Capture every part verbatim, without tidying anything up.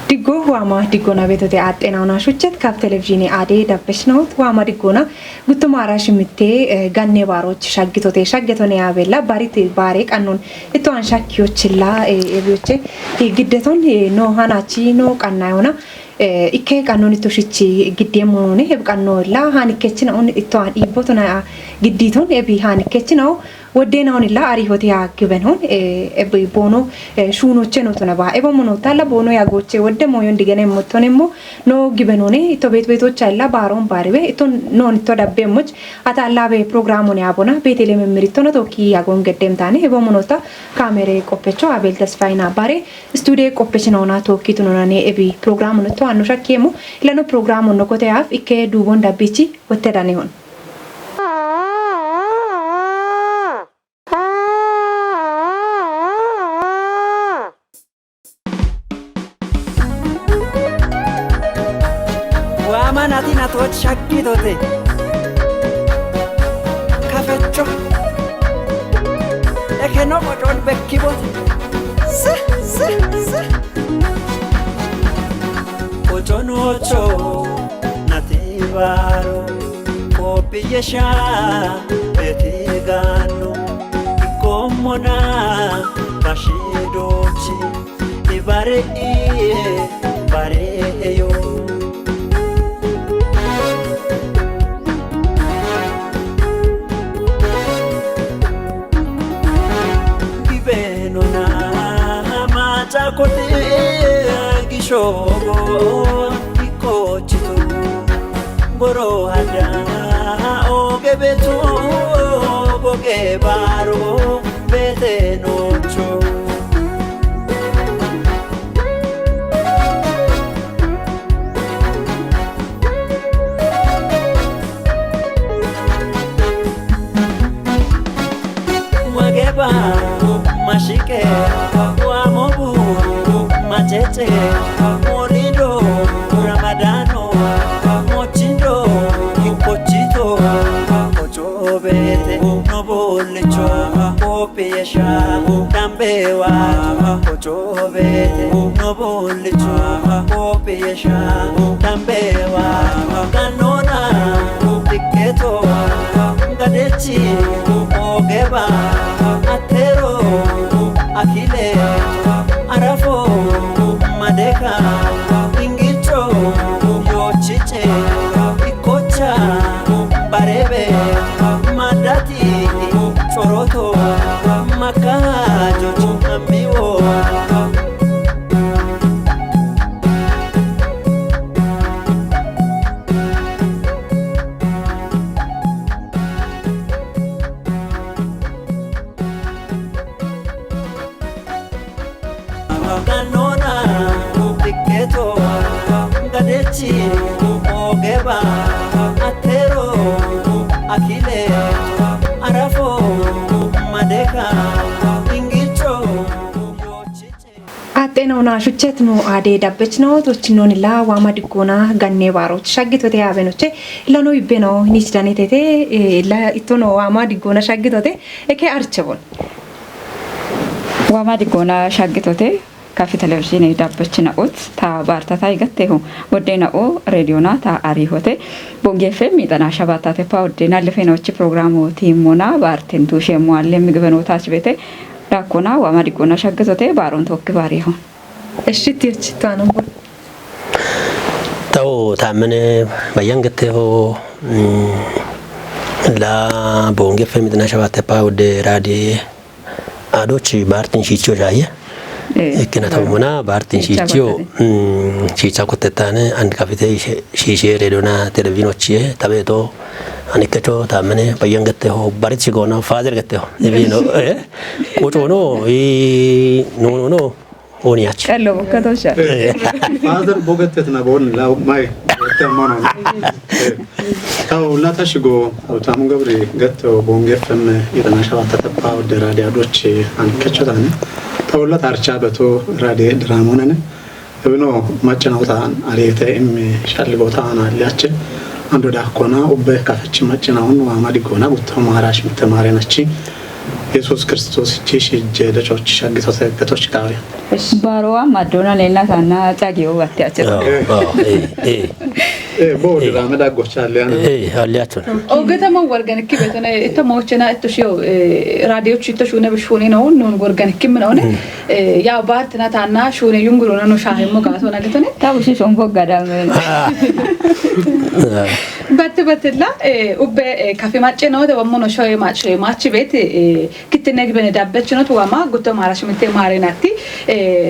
Diggo waama diggoona beetote aaxxeena una shuchet kaf televizhiine aadee dabbeshnaut waama diggoona guttuma ara shimittee eh, ganne baaroch shaggitote shaggetone yaabella barite baare qannon itto an shakkiyochilla eh, ebiyoche eh, giddeton eh, no hanachi no qanna yona eh, ikke qannon itto shichi giddeemmoone heb qanno illa han ikkechina un itto an iibbotona gidditon ebi han ikkechina Woddeenaonilla ariihote yaa gibenhon eh, ebbe boono eh, shuunoche no tona ba ebo mono talla boono yaa gooche wodde moyon digene mottonemo no gibenone ito beet beetocha illa baaron baariwe ito non ito dabbe moch atalla be programon yaa bona beetele memiritona tokki yaa gon geddem tane ebo monota kamere qoppecho abel tasfayna bare studio qoppechinaona tokki tunonane ebi programon to anno shakkemo ilano programon no kote yaaf ikke duubon dabbichi wotte danehon Waama nati natoch shaggitote. Kafecho. Ekeno qocoon bekkibote. Si, si, si. Qoconocho nati baaro. Koppiyesha betegaano. Ikkoommona bashidochi. Ibare iye bare eyo. Ibenona macha kote gishogo ikochito. Boro ada oge betu oge baro bete nocho. Wageba mashike wamobu machete morido ramadano mochindo kochito. Obete no bolcho kopiyesha tambewa. Ochobete no bolcho kopiyesha tambewa. Kanona tiketo gadechi ogeba atero akile arafo madeka ingicho yochiche ikocha barebe madati choroto makajo ambiwo. Ganona tiketo gadechi ogeba atero akile arafo madeka ingicho. Aaxxeena una shuchet no aadee dabbechino tochinonilla waama diggoona ganne baaroch shaggitote yaabenoche illano ibbeno hinichidanetete illa ittono waama diggoona shaggitote eke archebon. Waama diggoona shaggitote kafi televizhiine dabbechina'ut ta baartata higattehu woddeena'o reediyoona ta ariihote bongeeffe miixana shabaattate pa woddeenna lefeenochi pirogiraamo tiimmona baartentu sheemmo alle migibenoota achibete Daakkona waama diggona shaggizote baaroon tookki baariho. Eshshi tiyochi taanambo. Tawo taammene bayyangetteho la boonge femi dina shabatte pa wode raadiye adochi baartin shiichiyo jaaye. Ikkina tammuna baartin shiichiyo shiicha kottettaane and kafite shiishe reedona televizhinochiye tabeeto Ani kecho taamene bayyan getteho barit shigoona faazer getteho ibino eh qucuno i nununo oniyach. Qallo bukkato sha. Faazer bogettet na bon la mai temmano. Taw la tashigo aw tamu gabri getto bonge femme itana shawa tatappa odde radia doche an kecho tane. Taw la tarcha beto radia dramonane. Ebino macca nawta ariete immi shalli bota ana liache ando da kona ubbe kafechi macca nawun wa madi gona gutto mara shimte mare nachi Yesuus Kiristoosichi shiijjeedo coyichi shaggitote getochi gaawe. Barowa madona lena sana cagi o watti acce. Oh, oh, eh, eh. Eh, bo dirame daggocha alliana. Eh, alliaton. Ogeta mo wargan ki betone ito mo chena ito shio radio chito shune bishuni no non wargan ki mino ne. Ya bartina tana shune yunguru no shahe mo gaso na getone. Tabu shi shombo gadame. Batte battella ubbe kafi macce no de wammo no shoye macce macci beti. Kittinne gibene dabbechino tuwama gutto maara shimitte maare natti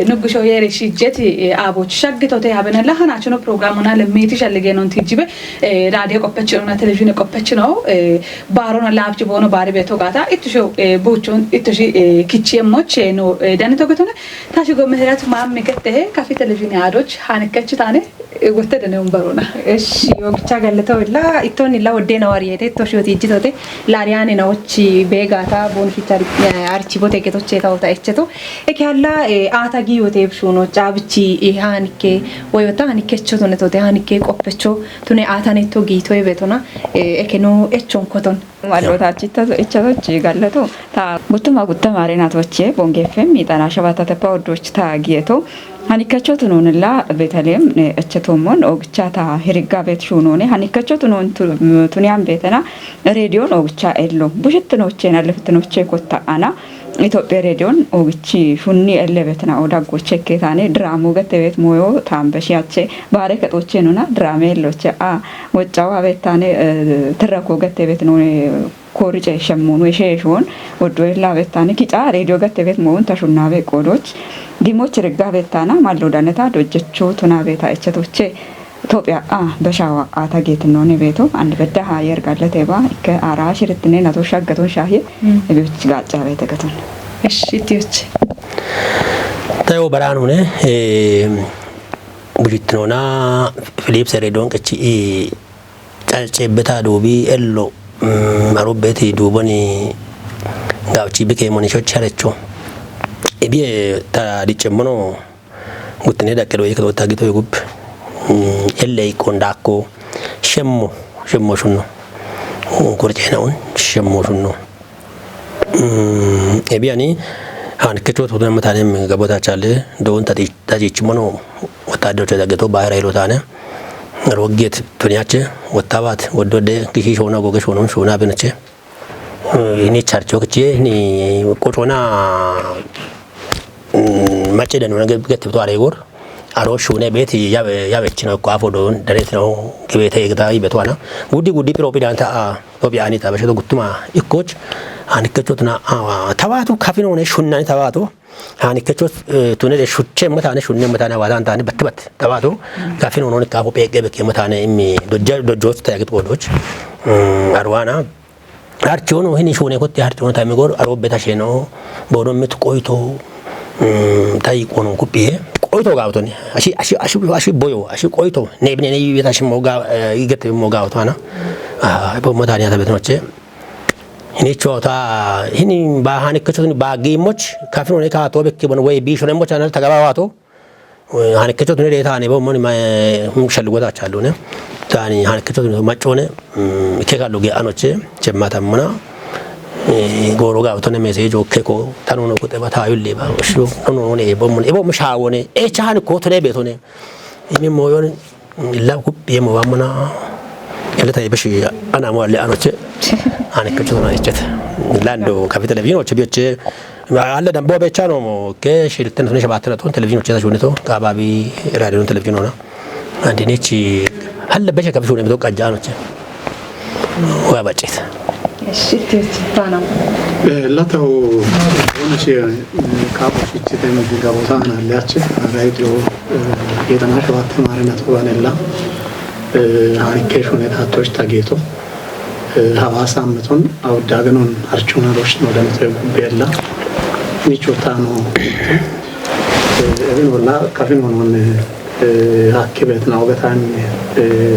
nuggusho yeere shijjeti aabochi shaggitote habenella hanachino programuna lemmiiti shallige non tijjibe radio qoppechino na televisione qoppechino baarona laabchi boono baari beeto gaata ittusho buuchon ittushi kichie moche no dani togotone tashi go meherat maammi kettehe kafi televisione aadoch hanikkechi taane Wotedene umbarona. Eshi ogcha galleto illa itton illa wodde na wariyete itto shoti ijjitote lariyane na ochi begata bon fichari archi bote ke toche ta ota echeto eke alla ata giyote shuno chabichi hanike woyota hanike chotone tote hanike qoppecho tune atane to gito ebetona eke no echon koton. Mallootaachi ichatochi gallato ta guttuma guttamaare natoche bonge fm xana shabatate pa oddoch ta giyeto hanikkacho tununilla betaleem echetoomon ogicha ta hirigga bet shuunone hanikkacho tunun tuniyan betena rediyon ogicha ello bushittinochena lefittinoche kotta ana Itophiya rediyon ogichi shunni elle betena odaggoche ikketane diraamu gette bet moyo taambe shiyache baare kexoche nuna diraame elloche a Woccawa beettaane tirrako gatte beet nune koorice shemmuunu ishe ishoon woddoyella beettaane kica reediyo gatte beet mo'unta shunnabe qoodoch dimoch rigga beettaana mallo daneta dojjecho tuna beeta echetoche Itophiya a beshawa ata geetinoone beeto and bedda ha yergallete ba ikke ara shirittine nato shaggaton shahiye ebiyoch gaacca beete gaton. Eshi tiyoche. Tayo baranune eh, bujittinoona Philips reediyoon qechi Calceebbeta duubi ello arobbeti duuboni gawchi bike moni shochi harecho. Ibiye ta dicemmono guttine daqqe doye kato tagito yugub elle ikko ndakko shemmo shemmo shunno. Korcena un shemmo shunno. Ebiyani han kecho tutu namma tane gabota chale don tati tajichi mono wotaddocho daggeto bayira ilo tane rogget tuniyache wottabat woddode kishi shona goge shonon shona benache ini charcho kiche ni kochona macce danu nage gette to aregor aro shune beti yabe yabe chino ko afo don dare tino gibete gita ibeto ana gudi gudi piro pidanta a to bi ani ta bashe guttuma ikkoch ani kecho tuna tawatu kafino ne shunnani tawatu ani kecho tune de shuche matane shunne matane wadan tane bat bat tawatu kafino non ka ko pege be ke matane immi dojja dojjo ta yagit wodoch arwana Harchono hini shune kotti harchono tami gor arobe tasheno bono mit qoito tai qonon kupiye qoito gawtoni ashi ashi ashi ashi boyo ashi qoito ne bine ne yibeta shi moga igete moga wtona ah bo motani ata betnoche hini chota hini ba hani kecho ba gi moch kafino ne ka to bekke bon we bi shone moch anal tagaba wato Hanekkecho tuni dee taane bo moni ma hum shallu goda challu ne. Taani hanekkecho tuni maccone ke kallu ge anoche chemmata mona. Goro ga tone message o keko tanu no kute bata yulle ba shu no no ne bo moni bo mo shawone e chan ko tone be tone. Imi moyon Illa kubbiyemo wammana illa tayi bashi ana mo alle ano ce ana kacho na icet lando kapita television oche biyoche alla dambo be chano mo ke shirten suni shabatena ton television oche shuni to kababi radio television ona andini ci alla bashi kabi shuni to kajja ano ce wa bacet Shittiyochi baanamu. Lataho wona shi kaabo shichite mi gabo saana leache radio geetana shawatte maare na tuwanella haarikke shune taattoch tageeto hawaasa ammeton awuddaaganon harchuna roshno danito gubbeella micho taano ebin wala kafin wonon Hakki beetina ogetaan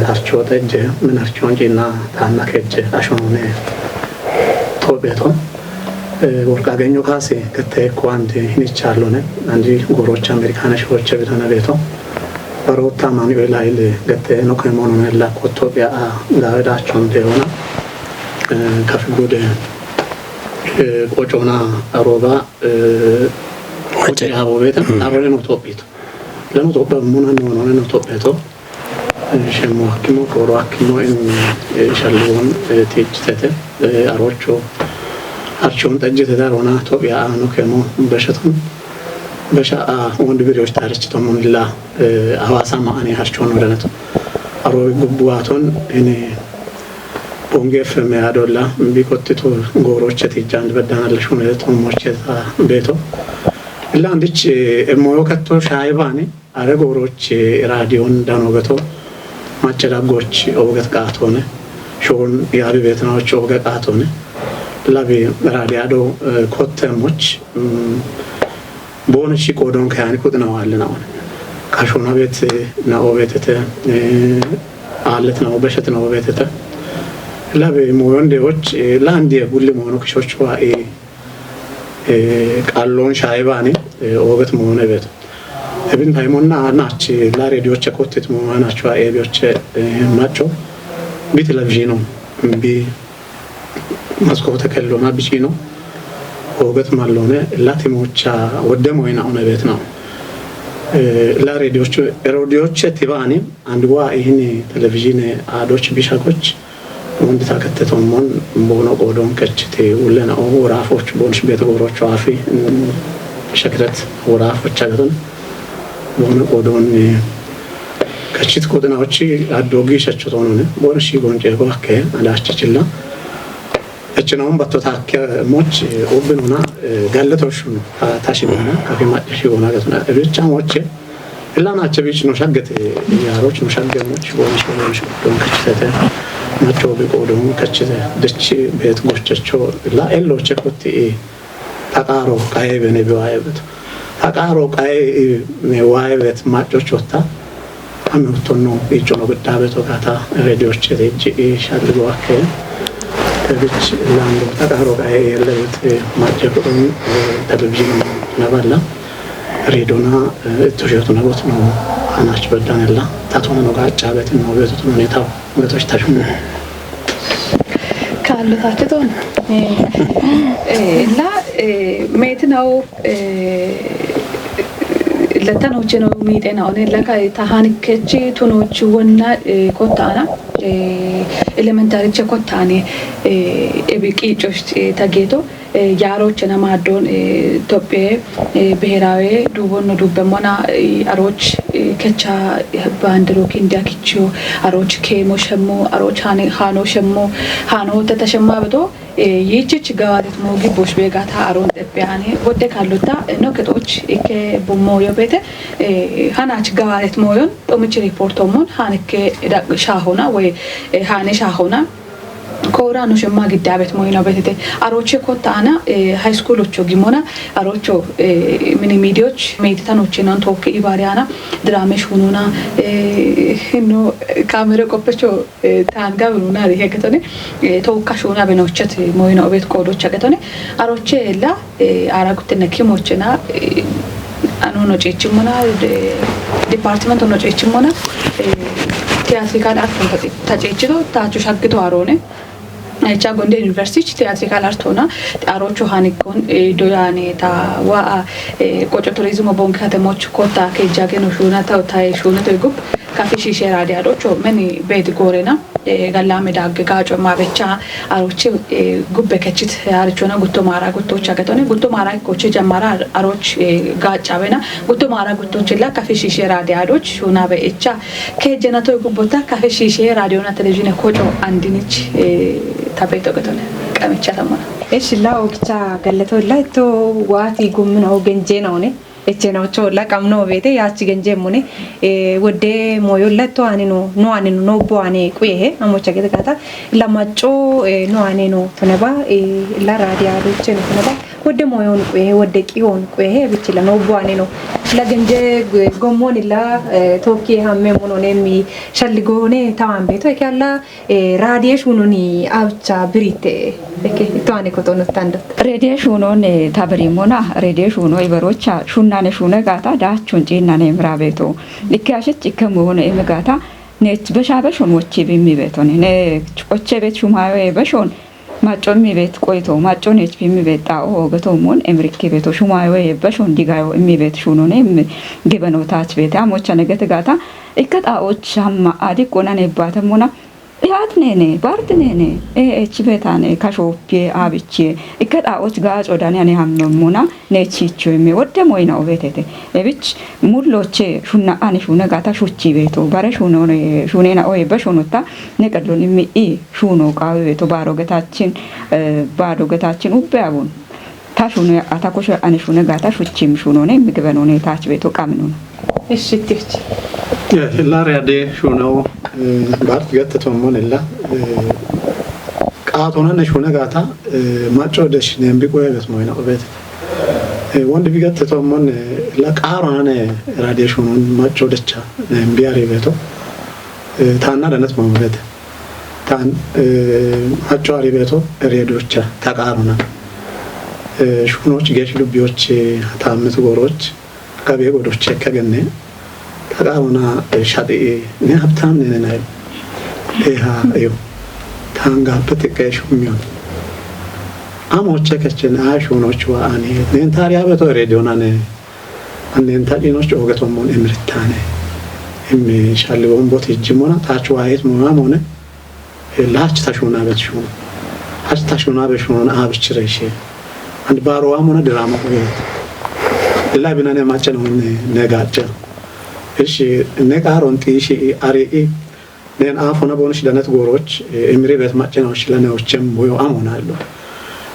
harchoota ejje min harchoon ciinna taanna kejje ashoone too beeto. Worqaagenyo kaasi gette ekko andi hinichaalone andi goorocha Amerikaana showoche bitana beeto. Barootta Amaanu'eela ile gette no kemoonone lakko Itophiya a gaawe daachon deeona kafi gude Qocona aroba. Qocci abo beta arole no topito. Leno topba muna no no no topito. Shemo hakkimo qoro hakkimo in shalliwon tiichitete. Arocho archon tajjete darona topya ano kemo beshaton. Besha a wondu biriyosh tarichiton munilla. Hawasa ma ani harchon wadaneto. Aro gubbuwaton ini Bonge F M adolla bikottitu goorochcheti ijjaandi beddaanalla shuunete xoommochcheta beeto. Illa andich emmoyo katto shaayibani are goorochchi raadiyoon dano gato macca daggoch oogat qaatoone shoon yaabi beetnaoch ooga qaatoone labi raadiyado kottemoch boone shiqoodon kayani kudina walle naone kashona beet na oobetete aallet na oobeshet na oobetete labe mooyon deoch laandi gulli moono kishoch wa e qalloon shaayibani ooget moone beet. Ebin taymonna naach la reediyoche kottet moona naach wa eebiyoche macco bi televizhiino bi maskoote kellona bicino ooget malloone latimocha wodde moyna one beetna. La reediyoche reediyoche tibani and wa ihini televizhiine aadoch bishagoch wondita kettetommon boono qoodon kechite ullena ohu woraafoch boonsh beete goorocho afi shakiret woraafoch agaton boono qoodon kechit qoodinaochi addogi shachotoonone boonshi gonceego akke adachichilla. Echinaun batto takke moch ubbinona galletoshun tashibona kafi macca shibona gatona ebicha moche Illa nache bich no shaggete yaaroch no shagge moch boonsh boonsh don kachitete macho bi qoodon kachite dech beet gochcho la elloche kotti taqaaro qaye bene bi waayebet taqaaro qaye ne waayebet macho chotta ame uttonno ichono giddabeto gata reediyoche ji shalgo akke bich lando taqaaro qaye yellebet macho kudun televizhiin naballa reedona ittoshiyotuna botno anach beddanella tatona no gaacca betin no beetotun huneeta gatoch tashunne. Kaallotaachitoon la meetinawu lettanocheno miixena one laka tahanikkechi tunochi wonna kottaana elementariche kottaane ebi qiicosh tageeto yaarochena maaddoon Itophiye ብሔራዊ duubonno duubbemmona arooch kecha baandiru kindiya kichiyo arooch keemo shemmo arooch haano shemmo haano teta shemma beto yiichich gawaatet moogi bosh beegata aroon xeppeyane wodde kaallotta no kexooch ikke bummo yo beete hanach gawaatet mooyon xomich riportommon haanikke daq shaahona woy haane shaahona Koora no shemma giddaabet moyino betete. Aroche kotta ana high school ocho gimona arocho mini midioch meetita noche non tokke ibariana drame shununa no kamera koppecho tan gabruna ri hegetone tokka shuna benochet moyino obet kodocha getone aroche la ara guttene kimochena ano no cechimmona department no cechimmona theatrical art ta cechido tachu shaggito arone Echa Gonde University theatrical art hona arocho hanikon doyane ta wa qoco turizmo bonke katemoch kota ke jage no shuna ta ta shuna to gup kafi shishe radi arocho meni bed gorena gallame dagge gaaco maabecha aroche gubbe kechit arichona gutto maara guttocha getone gutto maara koche jammara aroch gaaca bena gutto maara guttoche la kafi shishe radi aroch shuna be echa ke jenato gubbota kafi shishe radiona televizhine koco andinich tabeto getone qamicha tamana Eshi la ogicha gallato la to waati gummina ogenjena one Echenocho la qamno beete yaachi genjeemmone wodde moyo la to anino no anino no bo ane quyehe amocha gede gata la macco no anino toneba la raadiya ducheno toneba wodde moyon quyehe wodde qiyon quyehe bichila no bo anino la genje gommoni la tokki hamme mono nemi shalligone tawan beeto eke alla Raadiye shuunoni awcha birite eke ito ane koto nottando. Rediye shuunon tabrimona rediye shuuno iberocha shunnane shuune gaata daachun ciinnane miraabeeto ikke ashich ikke muune imi gaata nech besha beshon wochi bimmi beetoni ne qoche bet shumayo beshon Macco immi beet qoyto, macco neech pi immi beet xaa'o hoogeto mon emirikki beeto shumaayo ye basho ndigayo immi beet shuunone immi gibeno taach beete amocha negete gaata ikka xaa'och hamma adi qonane baate mona ihaat nene, bart nene, e ech beetane kasho pie abichie ikka xaa'och gaaco dani ane hamme mona neech hicho imme wodde moyna obetete. Ebich mulloche shunna ani shuna gaata shuchi beeto, bare shunone, shunena oye bashonota ne qallon immi i shuno qaawe beeto, baaro getaachin, eh, baado getaachin ubbe abun. Ta shune ata kushe ani shune gaata shuchim shunone immi gibenone taach beeto qaminona. Ishi tichi. Ya, illa riyade shuno, eh, bart gatta tommon illa, eh, qaatona ne shune gaata, eh, macco desh ne mbi qoye bet moyna obet. Eh, wondi bi gatta tommon, eh, illa qaarona ne riyade shunon macco decha ne mbi ari beeto. Eh, taanna danat mo obet. Taan, eh, macco ari beeto, redocha, ta qaarona. Eh, shunoch gesh dubbiyoch, eh, taammet goroch, gabe godoch, eh, kagenne. Ta qaarona, eh, shadi, ne habtam ne ne nai. Eh, ha, yo. Taan gappe tikke shumyon. Amoche kechen, a shunoch wa ani. Ne tariya beeto redona ne. Annen ta dhinoch oge tommon emrittane. Immi shalliwon bot hijjimona, taach waayet mona mone. Eh, laach ta shuna bet shun. Hach ta shuna bet shun abichire she. And baro amona drama ko yet. Illa binane macen on ne, ne gacha. Ishi ne qaron ti ishi i ari i. Nen afona bonish danet goroch, eh, imri bet macen on shilane ochem boyo amona lo.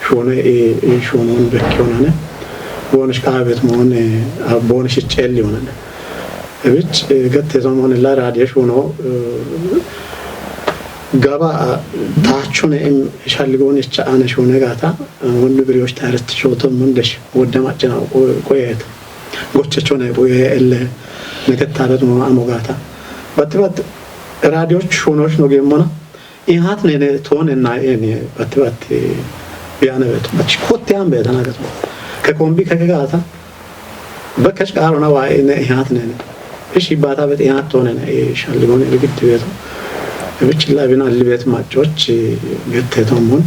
Shune i, i shunun bekionane. Bonish qabet mon, eh, a bonish chelionane. Ebich, eh, gatte zomon illa radiye shuno, eh, gaba, ah, taachune im shalligon icha ane shune gaata, eh, wondu biriyosh taret shoto mundesh, wodde macena qoyet. Gochechone qoye elle, nekettaret mo amo gaata. Batti batti, radio shunosh no gemmona, ihat nene tone na eni, batti batti, biyane beto. Batti kotte an betana gato. Ke kombi ke gaata, Bekkesh qaarona waa ine ihaatnene. Ish ibbaata bet ihaattoonene, eh, shalligoon ibi gitti beeto. Ibichilla ibina alli beet maccoch, eh, gette tommon.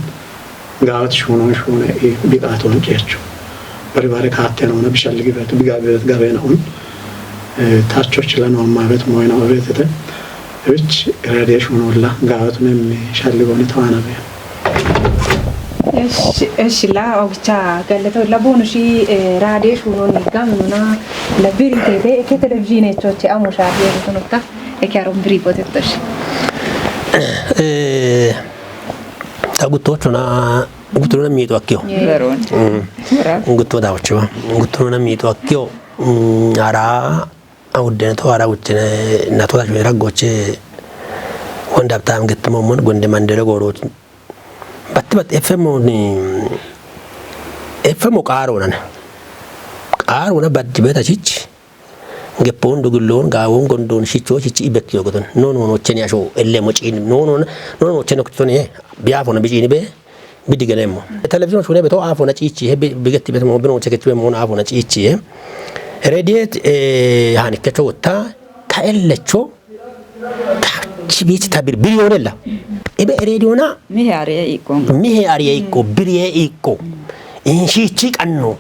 Gaawet shuunon shuune, eh, biqaatoon ceecho. Bari bare kaattenoona bishalli gibeet, biga beet gabeena un. Eh, taachoch lano amma bet moyna obetete. Ibich radiye shuunolla, gaawet memmi shalligooni tawaana bee. Eshi, eshi la ogicha gallata la bonushi, eh, raadee shuunon gamnuna la biri tete eke televizhiine choche amo shaadiye kunotta eke aron biri botettosh. Eh, ta guttochona, guttona miito akkiyo. Veron. Mm. Gutto da ocho. Guttona miito akkiyo. Mm, ara awudden to ara wuccine na to da shwera goche. Wanda tam getmo mon gonde mandere goro. Batti batti F M ni, F M qaaroonan. Qaaroona baddi beta chichi. Geppoon dugulloon gaawoon gondoon shichoo chichi ibekki yogoton. No no no cheni asho elle mo chiin. No no no no cheni okitone. Biya fona bijini be. Bidigenemo. Television shune beto afona chichi he bigetti beto mo bino chekechu mo afona chichi he. Rediet, eh, hani kecho ta ta ellecho. Tachi biichi ta bir biriyonella. Ebe erediona. Mihe ariye ikko. Mihe ariye ikko, biriye ikko. Inshichi qanno.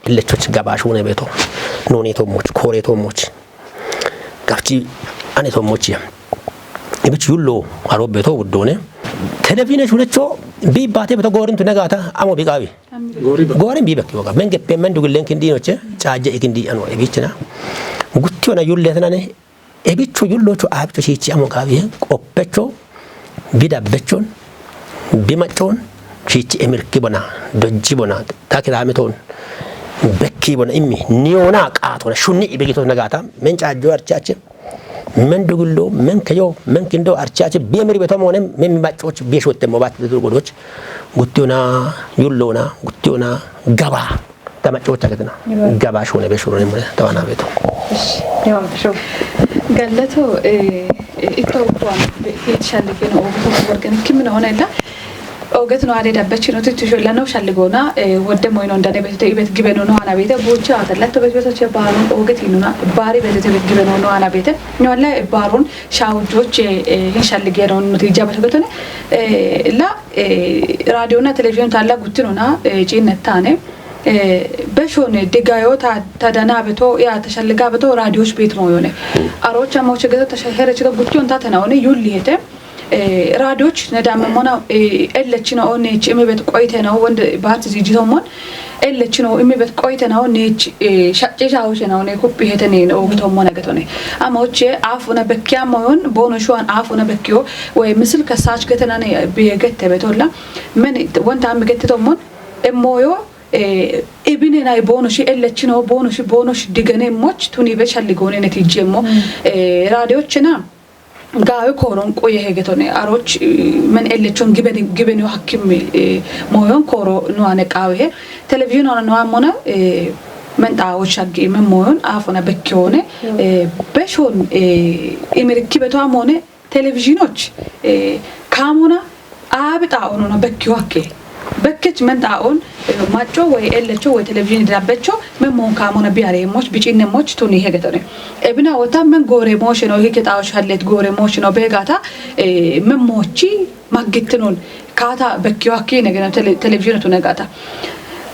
Illechochi gabashune beto. Noni to moch, kore to moch. Gafchi ane to moch ya. Ebe chullo arobe to udone. Telefine shunecho bi bate beto gorin tunagata amo bi qawi. Gorin bi bakki boga. Menge payment duglen kindi noche. Chaje ikindi ano ebichina. Gutti ona yulle tanane. Ebicho yullocho abicho shiichi amo gaawiye qoppecho bidabbechon bimaccon shiichi emirki bona dojji bona takirameton bekki bona immi niyona qaatona shunni ibigito nagata men caajjo archache men dugullo men keyo men kindo archache bi emir beto mone men maccoch bi shotte mo bat godoch guttiyona yullona guttiyona gaba Tama cocha gatna. Gaba shune be shurune mune tawana beto. Yawan bisho. Gallato eh ito kuan be shande kena o ko ko kan kimina hona illa. Ooget no ade dabbechinoti tusho lano shalligona, eh, wodde moyno ndane betete ibet gibeno no ana bete, bucha atellato bet betoche baaron ooget inuna, baari betete ibet gibeno no ana bete. Nyolle baaron shawujoche, eh, hin shalligero no tija betotone. Eh, la, eh, radio na television talla guttinona, eh, cinnetane. Eh, beshone digayo ta, ta dana beto, ya ta shalliga beto, radioch bet moyone. Arocha moche geto ta shahere chito guttion ta tena one yulli hete. Eh, raadiyoch ne daamme mona, eh, ellechino o neech imi bet qoyteno wonde baati zijitommon, ellechino imi bet qoyteno neech, eh, shacce shawusheno ne kuppi hetene ne oogitommon agetone. Amoche aafuna bekkiya moyon, bono shuwan aafuna bekkiyo, we misil kasaach getenane biyegette betolla, men wonta am gettetommon, emmoyo, eh, ibine nay bono shi ellechino bono shi bono shi digene moch tuni be shalligone netijemmo. Eh, raadiyochena, Gaawe kooron quye hegetone aroch, eh, men ellechon giben, giben yo hakkim, eh, moyon kooro nuane qaawe he. Television ona nua mona, eh, men xaawo shaggi men moyon aafona bekkione, eh, beshon, eh, imirikki beto amone televizhinoch, eh, kaamona aabi xaa'onona bekkiyo hakke. Bekkech men xaa'on, eh, macco woy ellecho woy televizhin dabbecho men moon kaamona biyareemmoch, bicinnemmoch tuni hegetone. Ebina wota men gooreemooshino hike xaa'osh hallet gooreemooshino beegata, eh, men moochi maggittinon kaata bekkiyo hakki negeno tele-, televizhino tune gata.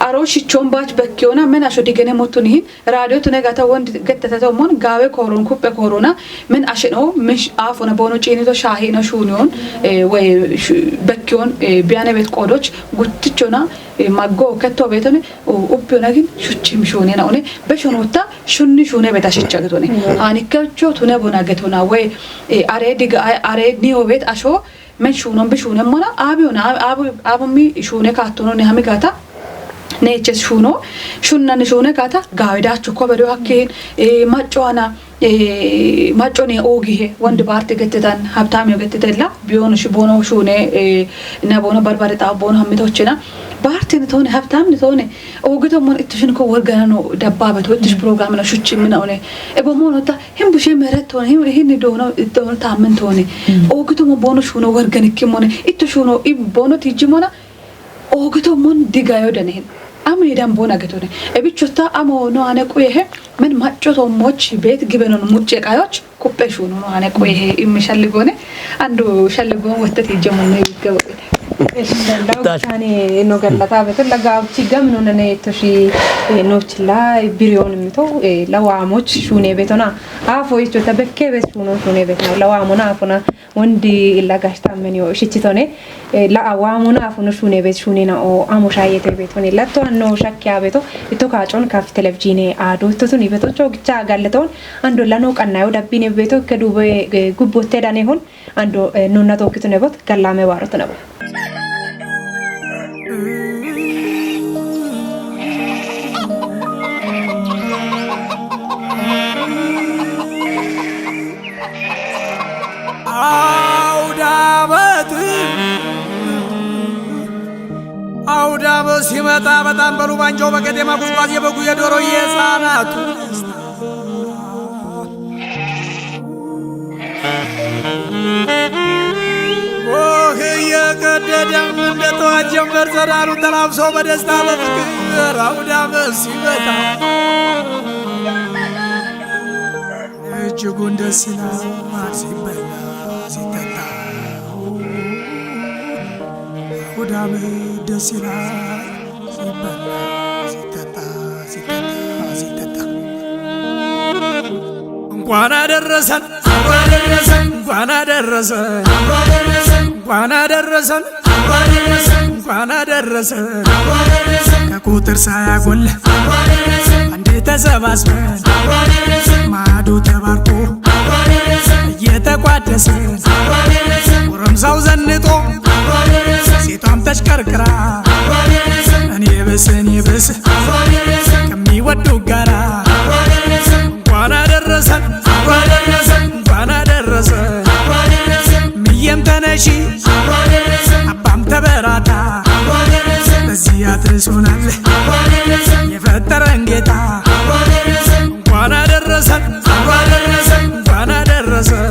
Aro shichon baach bekkiyona men asho digene mottunihin Raadiyo tune gata wond gettete tommon gaawe kooron kuppe koorona men asheno men sh-, aafona boono ciinito shaahino shuuniyon, eh, woy shu-, bekkiyon, eh, biyane bet qoodoch guttichona, eh, maggo ketto beetone, u-, uppiyona gin shuchim shuunena one beshon wotta shunni shuune bet ashicha getone. Hanikkecho tune bona getona woy, eh, are diga, are niyo bet asho men shuunon bi shuunemmona, aabi ona, aabi, aabi mi shuune kaattono ne hami gaata, neeches shuuno, shunnani shuune gaata, gaawidacho kobedo hakkiin, eh, macco ana, eh, macco ne oogihe, wondi baarti gettetan, habtaamiyo gettetella, biyono shi boono shuune, eh, na boono barbare xaawo boono hammitochena, baarti ne toone, habtaam ne toone, oogitommon ittushin ko worganano dabbabeto, ittush programmeno shuchimina one, ebo mono ta, Hin bushe meret toone, hin, hin doono, doono taammen toone. Oogitomo boono shuuno wargan ikkimmone. Itto shuuno, i boono tijjimona. Oogitommon digayo dane hin. Amo yedan boona getone. Ebichotta amo no ane quyehe. Men macco tommoch beet gibenon mucce qayoch. Kuppe shuuno no ane quyehe. Immi shalligone. Andu shalligon wotte tijjemon ne gabo. Eshi dandawo. Tash- Tani no gallata beto laga uchi gamino nane toshi, eh, nochila biriyon mito, eh, lawamoch shuune betona. Afo icho ta bekke bes shuuno shuune betona. Lawamona afona wondi illa gashta menyo shichitone. Eh, la awamona afono shuune bes shuune na o amo shayete betone. Latto anno shakya beto. Ito kachon kaf televizhine ado. Ito tuni beto chok cha galleton. Ando lano qannayo dabbine beto kedube, eh, gubbotte dane hon. Ando, eh, nunna tokkitu nebot, gallaame waarot nebo. አውደ ዓመት፣ አውደ ዓመት ሲመጣ በጣም በሉ ባንጃው በቄጤማ ጉዝጓዝ የበጉ የዶሮ የሕፃናቱ ደስታ። ጎህ እየቀደደም እንደ ጠዋት ጀንበር ጸዳሉ ተላብሶ በደስታ በፍቅር አውደ ዓመት ሲመጣ እጅጉን ደስ ይላል ሲበላ ሲጠጣ። አውደ ዓመት ደስ ይላል ሲበላ ሲጠጣ፣ ሲጠጣ፣ ሲጠጣ። እንኳን አደረሰን፣ እንኳን አደረሰን፣ እንኳን አደረሰን፣ እንኳን አደረሰን፣ እንኳን አደረሰን፣ እንኳን አደረሰን። ከቁጥር ሳያጎል አንዴ ተሰባስበን ማዕዱ ተባርኮ እየተቋደሰ ጎረምሳው ዘንጦ ሴቷም ተሽከርክራ እኔ ብስ እኔ ብስ ከሚወዱ ጋራ እንኳን አደረሰን እንኳን አደረሰን። ምየም ተነሺ አባም ተበራታ በዚህ አድርሶናል የፈጠረን ጌታ። እንኳን አደረሰን እንኳን አደረሰን።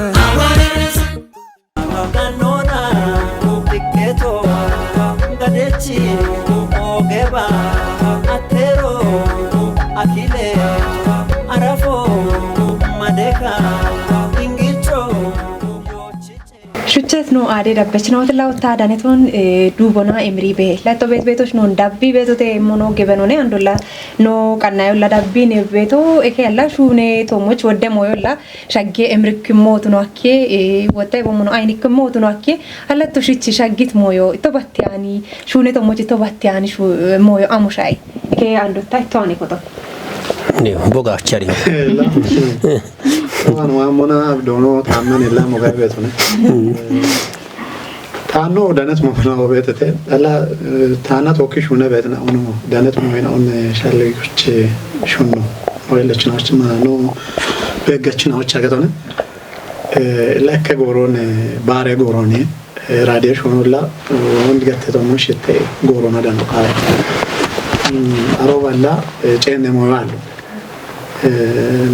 Kanona, tikketo, Ade dabgachinoot la otta danetun, eh, dubona emri be. La to bet betoch non dabbi betote mono gebenone andola no kanna yolla dabbi ne beto eke alla shune to moch wodde moyolla shagge emrik motuno akke, eh, wotte bo mono ainik motuno akke. Alla to shichi shaggit moyo to battiani shune to moch to battiani shu moyo amushai. Ke andotta to ani koto. Ni boga chari. Waan waan mona abdoono taamman illaa mogaa beetune. Taanno danet mo na obetete ala taana tokki shune betna unu danet mo ina un shalli kuchi shunno. Oile chinochi ma no begga chinochi agatone. Lekke goron bare goroni radio shunulla won gatte to mo shitte gorona dano kare. Aro balla cenne mo wallo.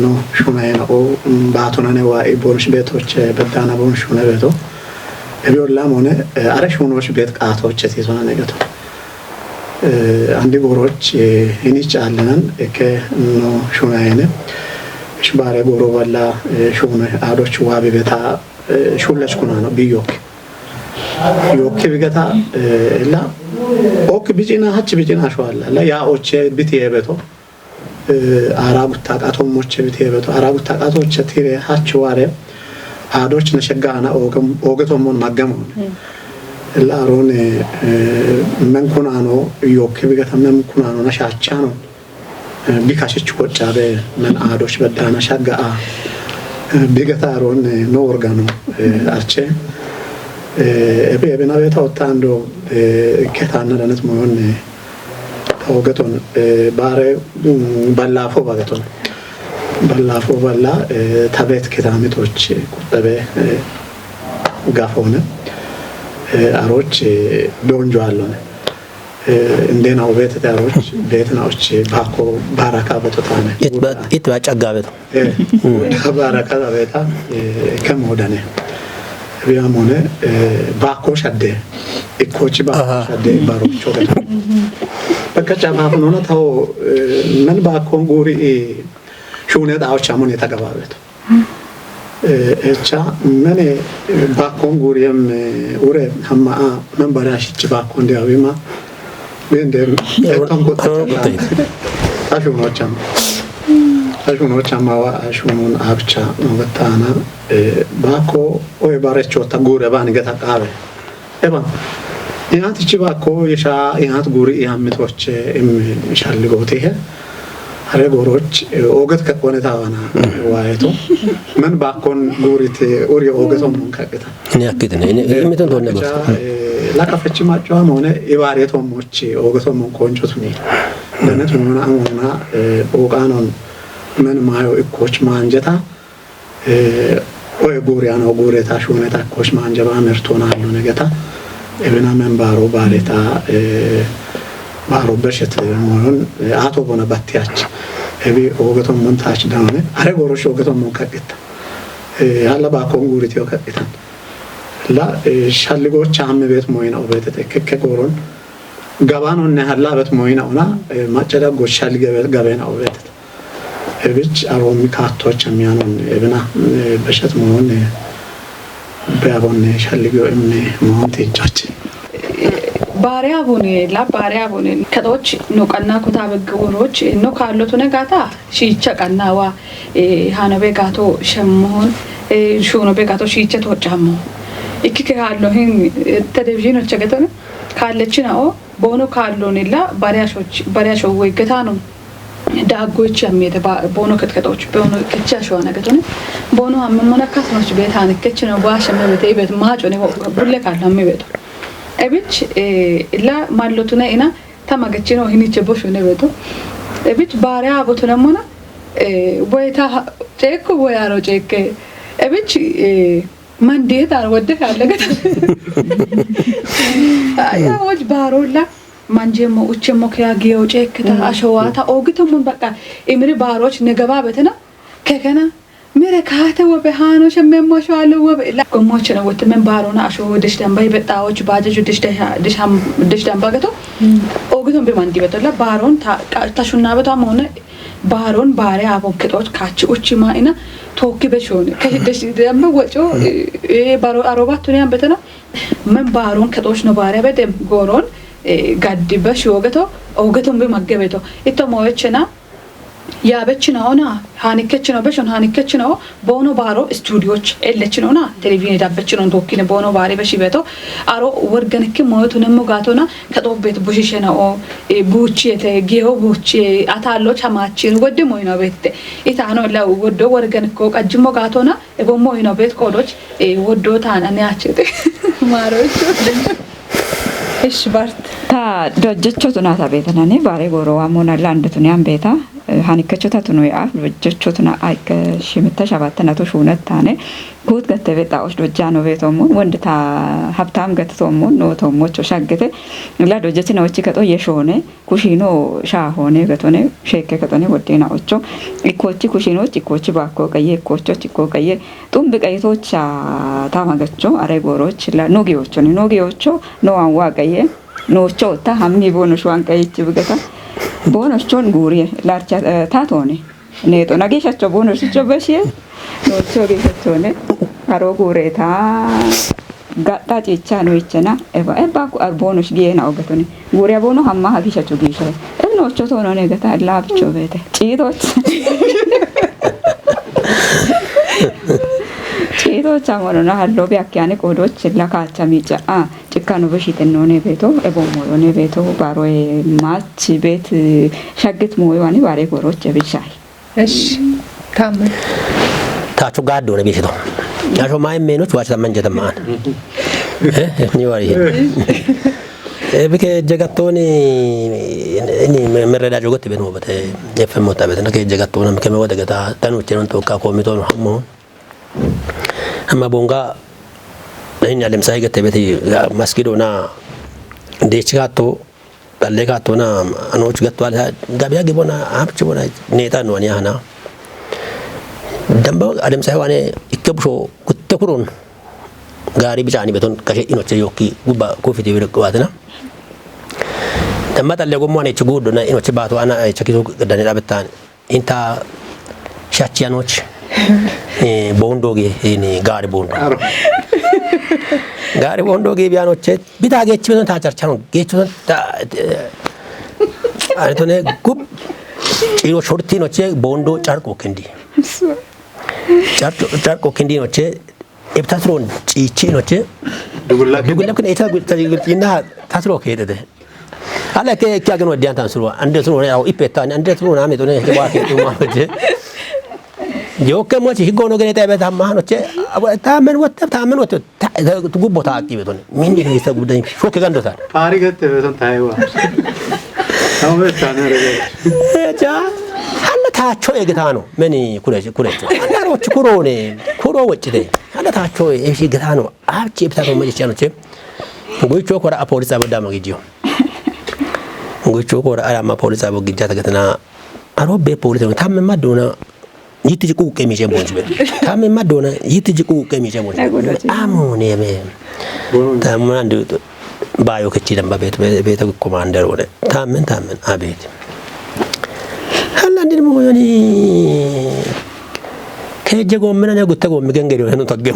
No shuna ena o baatonane waa i bonsh beetoche beddaana bonshune beeto. Ebi olla mone are shunosh beet qaatoche tiisonane gato. Andi goroch hini caallenan eke no shuna ene. Ish baare goro balla shuna aadoch waa bibeta shullach kunano biyok. Yokki bigeta ella ok bicina hach bicina shwalla la ya oche bitiye beto. Ara gutta qato moche bitiye beto ara gutta qato oche tire hach ware. Aadoch ne sheggana oge oge to mon maggamo. Ella arone men kunano yokki bigeta men kunano na shachano. Bikashichu kochabe men aadoch bedana shagga a. Bigeta aron no organo arche. Ebe ebe na beta ottando ketana danet moyonne. Ogeton bare ballafo bageton. Ballafo balla tabet ketamitoch kuttabe gafone. Aroch donjo allone. Indena obetete aroch betna och bako baraka beto tane. It ba it ba chagga beto. Baraka da beta kemo dane. Biya mone bako shadde. Ikkochi bako shadde baro choga. Bakka chama nona tawo men bako guri shune da och amone tagababeto. Echa mene bakkon guriyem ure hamma a men bare ashichi bakkon de awima. Bende eton ko ta. Ashuno cham. Ashuno cham awa ashunun abcha no gatana. Bakko oy bare chota gure bani gata qabe. Eba. Ihat ichi bakko yesha ihat guri ihat mitoche im shalli goti he. Are goroch oget ka kone tawana waeto. Men bakkon gurit uri oget omon kakita. Ni akitne ni miton tonne bas. La kafechi macho amone ibare to mochi oget omon koncho tuni. Danet mona amona oganon men mayo ikoch manjeta. Oye guuriyano guureta shuuneta kosh maanjaba mertona yo negeta. Ebena men baaro baareta baaro beshet moyon ato bona battiyach. Ebi ogeton mon taach daone are gorosh ogeton mon kaqqita. Alla baakon guuritiyo kaqqitan. La shalligocha hamme beet moyina obetete kekke goron gabanonne halla bet moyina ona macca daggo shalli gabena obetete. Ebich aromi kaattocha miyanon ebina beshet moon beabonne shalligyo imne moon tinchoch. Baariya bune la baariya bune kadoch no qanna kuta begge woroch no kaallo tune gaata shiicha qanna wa hano be gaato shemmoon shuno be gaato shiicha tocha mo. Ikkike kaallo hin televizhinocha getone kaallechina o boono kaallonilla baariya shoch baariya show weggetano. Daaggochi ammete boono ketkedoch boono kecha shoana getone boono amme mona kasnoch betan kechino baasha me bete ibet maaco ne bulle kallo amme beto. Ebich la mallo tune ina tama gechino hiniche bosho ne beto. Ebich baare abo tune mona boyta ceekko boyaro ceekke. Ebich Mandee taan wadde kaallagat. Yaa waj baarolla manjeemmo uchemmo keya giyewo ceekkita ashowaata oogitommon baqqa imiri baaroch ne gabaabetena kekena mire kaate wobe haano shemmemmo ashowaalo wobe la gommochena wotte men baarona ashowo desh damba ibexxawoch baajajo desh damba gato oogiton be mandi beto la baaron ta shunnaabeto amoone Baaron baare aabon kexoch kaachi uchi maa'ina tookki beshoone. Keshi deshi demme woco, eh, eh, baro arobattun yan betena. Men baaron kexoch no baare bedem gooron, eh, gaddi beshi ogeto, ogeton bi maggebeto. Itto mooyechena, ya bechina ona, haanikkechino beshon, haanikkechino boono baaro studioch ellechino ona, televizhiine dabbechinon tookkine boono baare beshi beto. Aro worganikki mooyotunemmo gaatona, kexo bet bushishena o, eh, buuchiyete, giyeho buuchiye, ataallo chamaachin, goddi moyino bette. Itaano la goddo worganikko qajjimmo gaatona, ebommo ino bet qoodoch, eh, woddo taana ne achete. Maarocho. Ish bart. Ta dojjecho tuna ta beeta nani, bare goro wa mona lande tuni an beeta, eh, hanikkecho ta tunu ya, dojjecho tuna aike shimitta shabatta na to shunet tane, kut gatte beta osh dojjano beetomu, wonde ta habtam gatte tomu, no tomu cho shaggete, la dojjechi na ochi kato yeshone, kushino shahone gatone, shekke katone, woddina ocho, ikkochi kushino, ikkochi bakko qaye, ikkocho, ikko qaye, xumbi qayitocha tama gacho, are goroch, la nogi ocho, ni nogi ocho, no an wa qaye, no cho ta hammi bono shwan qayichi bugata, bono chon guri, larcha, eh, tatone, ne to nagi shacho bono shacho bashie, no cho gi shachone, aro gure ta, gatta cicha no ichena, eba, eba ku arbono shgiena ogatone, guri abono hamma hagisha chugisha, e no cho to no ne gata, la bicho bete, cidoch. Ciido chamono na hallo be akkiane kodo chilla kacha micha. Ah, chikkano be shitenno ne beto, e bommo ne beto, baro e machi bet, eh, shaggit moyo ani bare goroche bishai. Esh, tamme. Tacho gaddo ne bishito. Tacho mai meno chwa chita manje taman. Eh, eh, ni wari. Eh, bike jagatoni ni me, me reda jogote ben mo bate. F M mo tabete na ke jagatona ke me wada gata tanu chenon to ka ko mi to mo. Amma bonga, na hin alem sai gate beti, ya, masgido na de chigato, dalle gato na ano chigato ala, gabi agi bona, am chi bona, neta no anya hana. Damba alem sai wane, ikke busho, kutte kurun. Gari bichani beton, kashe inoche yoki, guba, kufiti wile kwatena. Damba dalle go mwane chigudo na inoche bato ana, eh, chakiso dani dabetan. Inta shachiyanoch, eh, bondoge, ini gari bondo. Aro. Gari bondoge biyanoche, bita gechi beton ta charchano, gechi beton ta, eh, aritone gup, ino shorti noche, bondo charko kendi. Charko, charko kendi noche, ebta sron, chi, chi noche. Dugulla. Dugulla kun eta gu-, ta, gu-, ina ta sro ke de. Ala ke, ke agen wadiyan tan sro. Ande sro ne, au ipeta ne, ande sro na me to ne, ke wa ke tu ma je. Yo ke mo chi gono gene ta be ta ma noche. Abo ta men wat, ta men wat. Ta, ta, tu gubbo ta ki beton. Min ni sa gubbo. Fo ke gando ta. Pari ke te beton ta wa. Tame tane re. Eh, ja. Alla ta cho e gitano. Meni kure, kure. Alla ro chi kuro ne. Kuro wechite. Alla ta cho e shi gitano. A chi pita ko mo chi ano che. Ngui cho kora a polisa bo dama gijo. Ngui cho kora ara ma polisa bo gijata gatana. Aro be polisa tamme madona. Yitti jiku kemi je bonji be. Tamme madona. Yitti jiku kemi je bonji. Amo ne me. Tamme andu. Bayo ke chidam ba bet, bet, bet commander wone. Tamen, tamen, abet. Alla ndir mo yoni. Ke je go mena ne gutta go mi gengeri no tagge.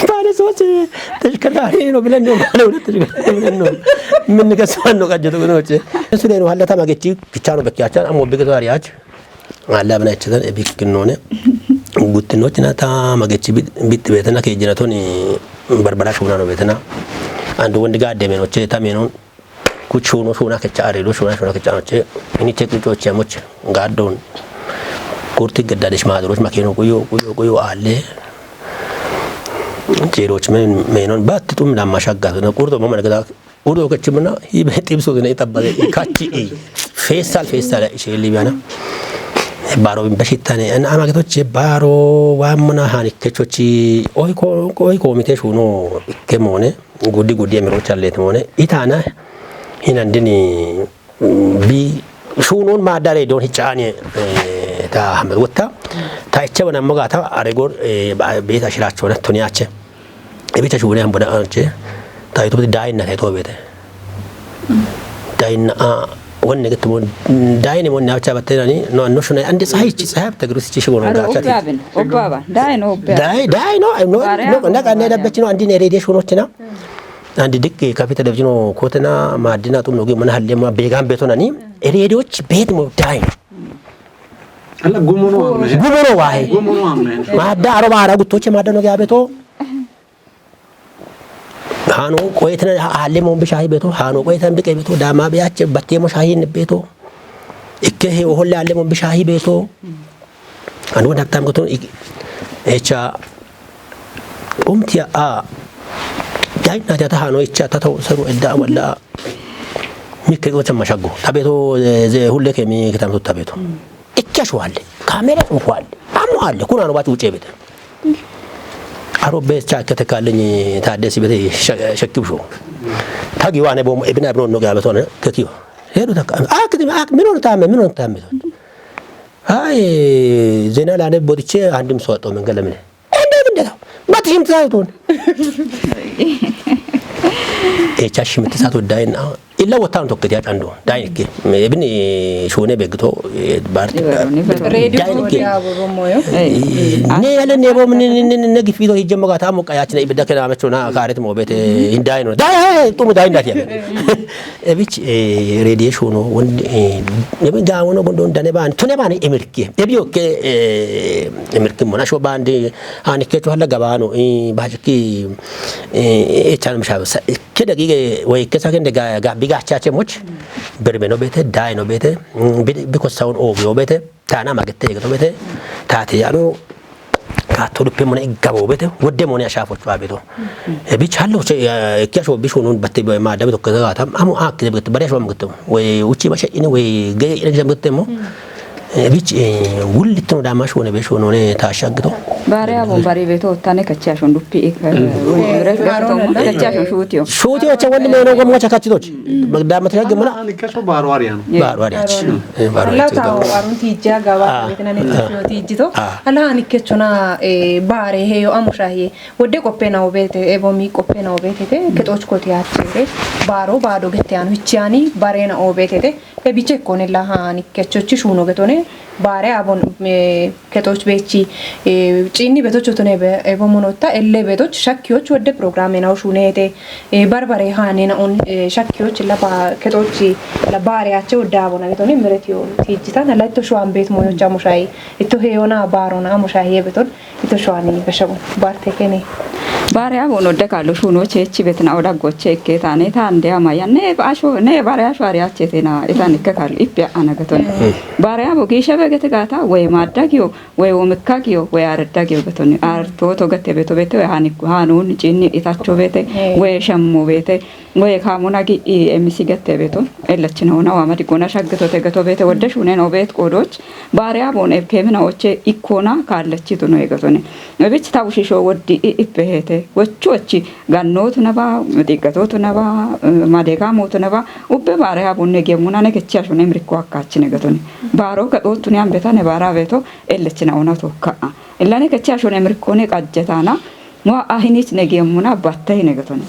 Pare soche, te kada ni no bilen no, no te kada no. Min ga san no ka jodo no che. Sure no halla tama gechi, kichano be kiachan, amo be ga ariach. Alla bana ichitan e bikkinone. Guttinochina ta magechi bit, bit betana ke jina toni barbara shuna no betana. Andu wondi gadde meno che ta meno. Kuchuno shuna ke chare do shuna shuna ke chare che. Ini che kucho che moch gadon. Kurti gadda de shma do shma keno kuyo kuyo kuyo alle. Che do chmen menon bat tum da mashagga. Na kurdo mama gada Udo kachimana, hi be tim so ne tabale, kachi i. Fesal, fesal, she libana. Baro bashitane, an ama to che baro, wa mona hani kechochi, oi ko, oi ko mite shuno, ke mone, gudi gudi emiro challe mone, itana, hinandini, mm, bi, shunon ma dare don hichani, eh, ta hambe wutta, ta iche wana mogata, aregor, eh, ba, be ta shiracho na, toniache. Ebicha shugune ambona anche. Ta itu dain na to bete. Dain a Wonne gettu mon, daayine mon naacha battenani, no, no, shuna, andi tsahayichi, tsahayi abta girusichi shi wono Aro gacha obbe ti. Abin, obba ba, daayine obbe. Daay, daay, no, no, Bare no, abin na kanne obba dabbechi no, andi ne rediye shunochina. Andi dikki kafi televizino kotena, maadina tum nogi mana halle ma began betonani. Rediyochi bet mo daay. Alla gumono amme. Gumono wahe. Gumono amme. Maadda aro bara guttoche maadda nogi abeto. Hano qoyetena halle mo bishahi beto, hano qoyetan biqe beto, dama biyache battemo shahi ne beto. Ikke he oholle halle mo bishahi beto. Anu daktam goto echa umtiya a dai na ta hano echa ta to saru edda walla mikke gocha mashago. Tabeto ze hulle ke mi kitam to tabeto. Ikke shwalle. Kamera shwalle. Amo alle. Kuna no batu chebete. Aro bes cha kete kalini ta desi bete shakibsho. Tagi wane bom ebina ebno no gabe tone ketiyo. Hedu tak. Ah, kiti ah, mino tame, mino tame. Ay, zena la ne bodiche andim soto men galamine. Ende ende. Mati him tsato. E cha shim tsato dain. Illa wottan tokkiti hacando daayinke. Ebini shone begito. Bar Redio daayinke. Boodi abo bomoyo. Ne yale ne bo ne ne ne ne gifido hijje mo gata mo kayachina ibida kena mechona karet mo bete. Indaino daay tumu daay ndati. Ebich redio shono won. Ebi ga wono gondo dane ban tune ban emirke ebi okke. Emirke mo na sho bande ani kecho hala gabano bajiki. Echan misha. Ke dagige way ke saken de ga ga biga chache much. Berbe no bete, dai no bete. Biko saun o yo bete. Tana magette no bete. Tati anu. Kato dupe mona igabo bete. Wodde mona shafo chwa beto. E bich hallo che ke asho bisho non batte ma dabe to kaza tam amu ak de bete bare asho magette. Way uchi bashe ine way ge ine jam gette mo. Bich wullittino dama shone be shonone ta shaggito. Bare abon bare beto tane kachi ashon duppi. Kachi ashon shutiyo. Shutiyo cha wandi meno gom cha kachitoch. Dama ta shagge mana. Ani kacho baro ariyan. Baro ariyan. Baro ariyan. Alla ta arun tijja gaba betina ne tijjo tijjito. Alla ani kechona bare heyo amushahi. Wodde qoppena obete ebo mi qoppena obete te ketoch koti achete. Baro bado gette anu hichani barena obete te. E biche kone la hani kechochi shuno getone bare abon ketoch bechi. Chinni betocho tone be ebo monotta elle betoch shakkiyoch wodde programme na ushunete. Barbare hane na on shakkiyoch la ba ketochi la bare ache wodde abona getone meretiyo tijita na laito shuan bet moyo chamushai. Ito heyona barona amushai beton. Ito shwani kashabu barte kene. Bare abo no de kalo shuno che chi betna oda goche ke tane tande ama ya ne ba asho ne bare asho ari ache tena itan ke kal ipya ana gaton. Bare abo gi shabe gete gata we madda giyo we o mekka giyo we arda giyo gaton ar to to gate beto bete we hani hanu ni chini itacho bete we shammo bete. Ngoye kaamuna gi emisi gette beeto ellachina ona wamadi gona shaggetote geto beete wodde shunen obeet qoodoch baariya boon ebkeemina oche ikkona kaallachituno egetone. Ebich ta ushisho woddi ippe heete wochu ochi gannootu naba xiggatotu naba madegaamotu naba ubbe baariya boon negeemmuna ne kechi ashun emrikko akkaachine getone. Baaro kexoottuni ambetane baara beeto ellachina ona tokka'a illane kechi ashun emrikkone qajjetana. Mo ahinich negeemmuna batte hinegetone.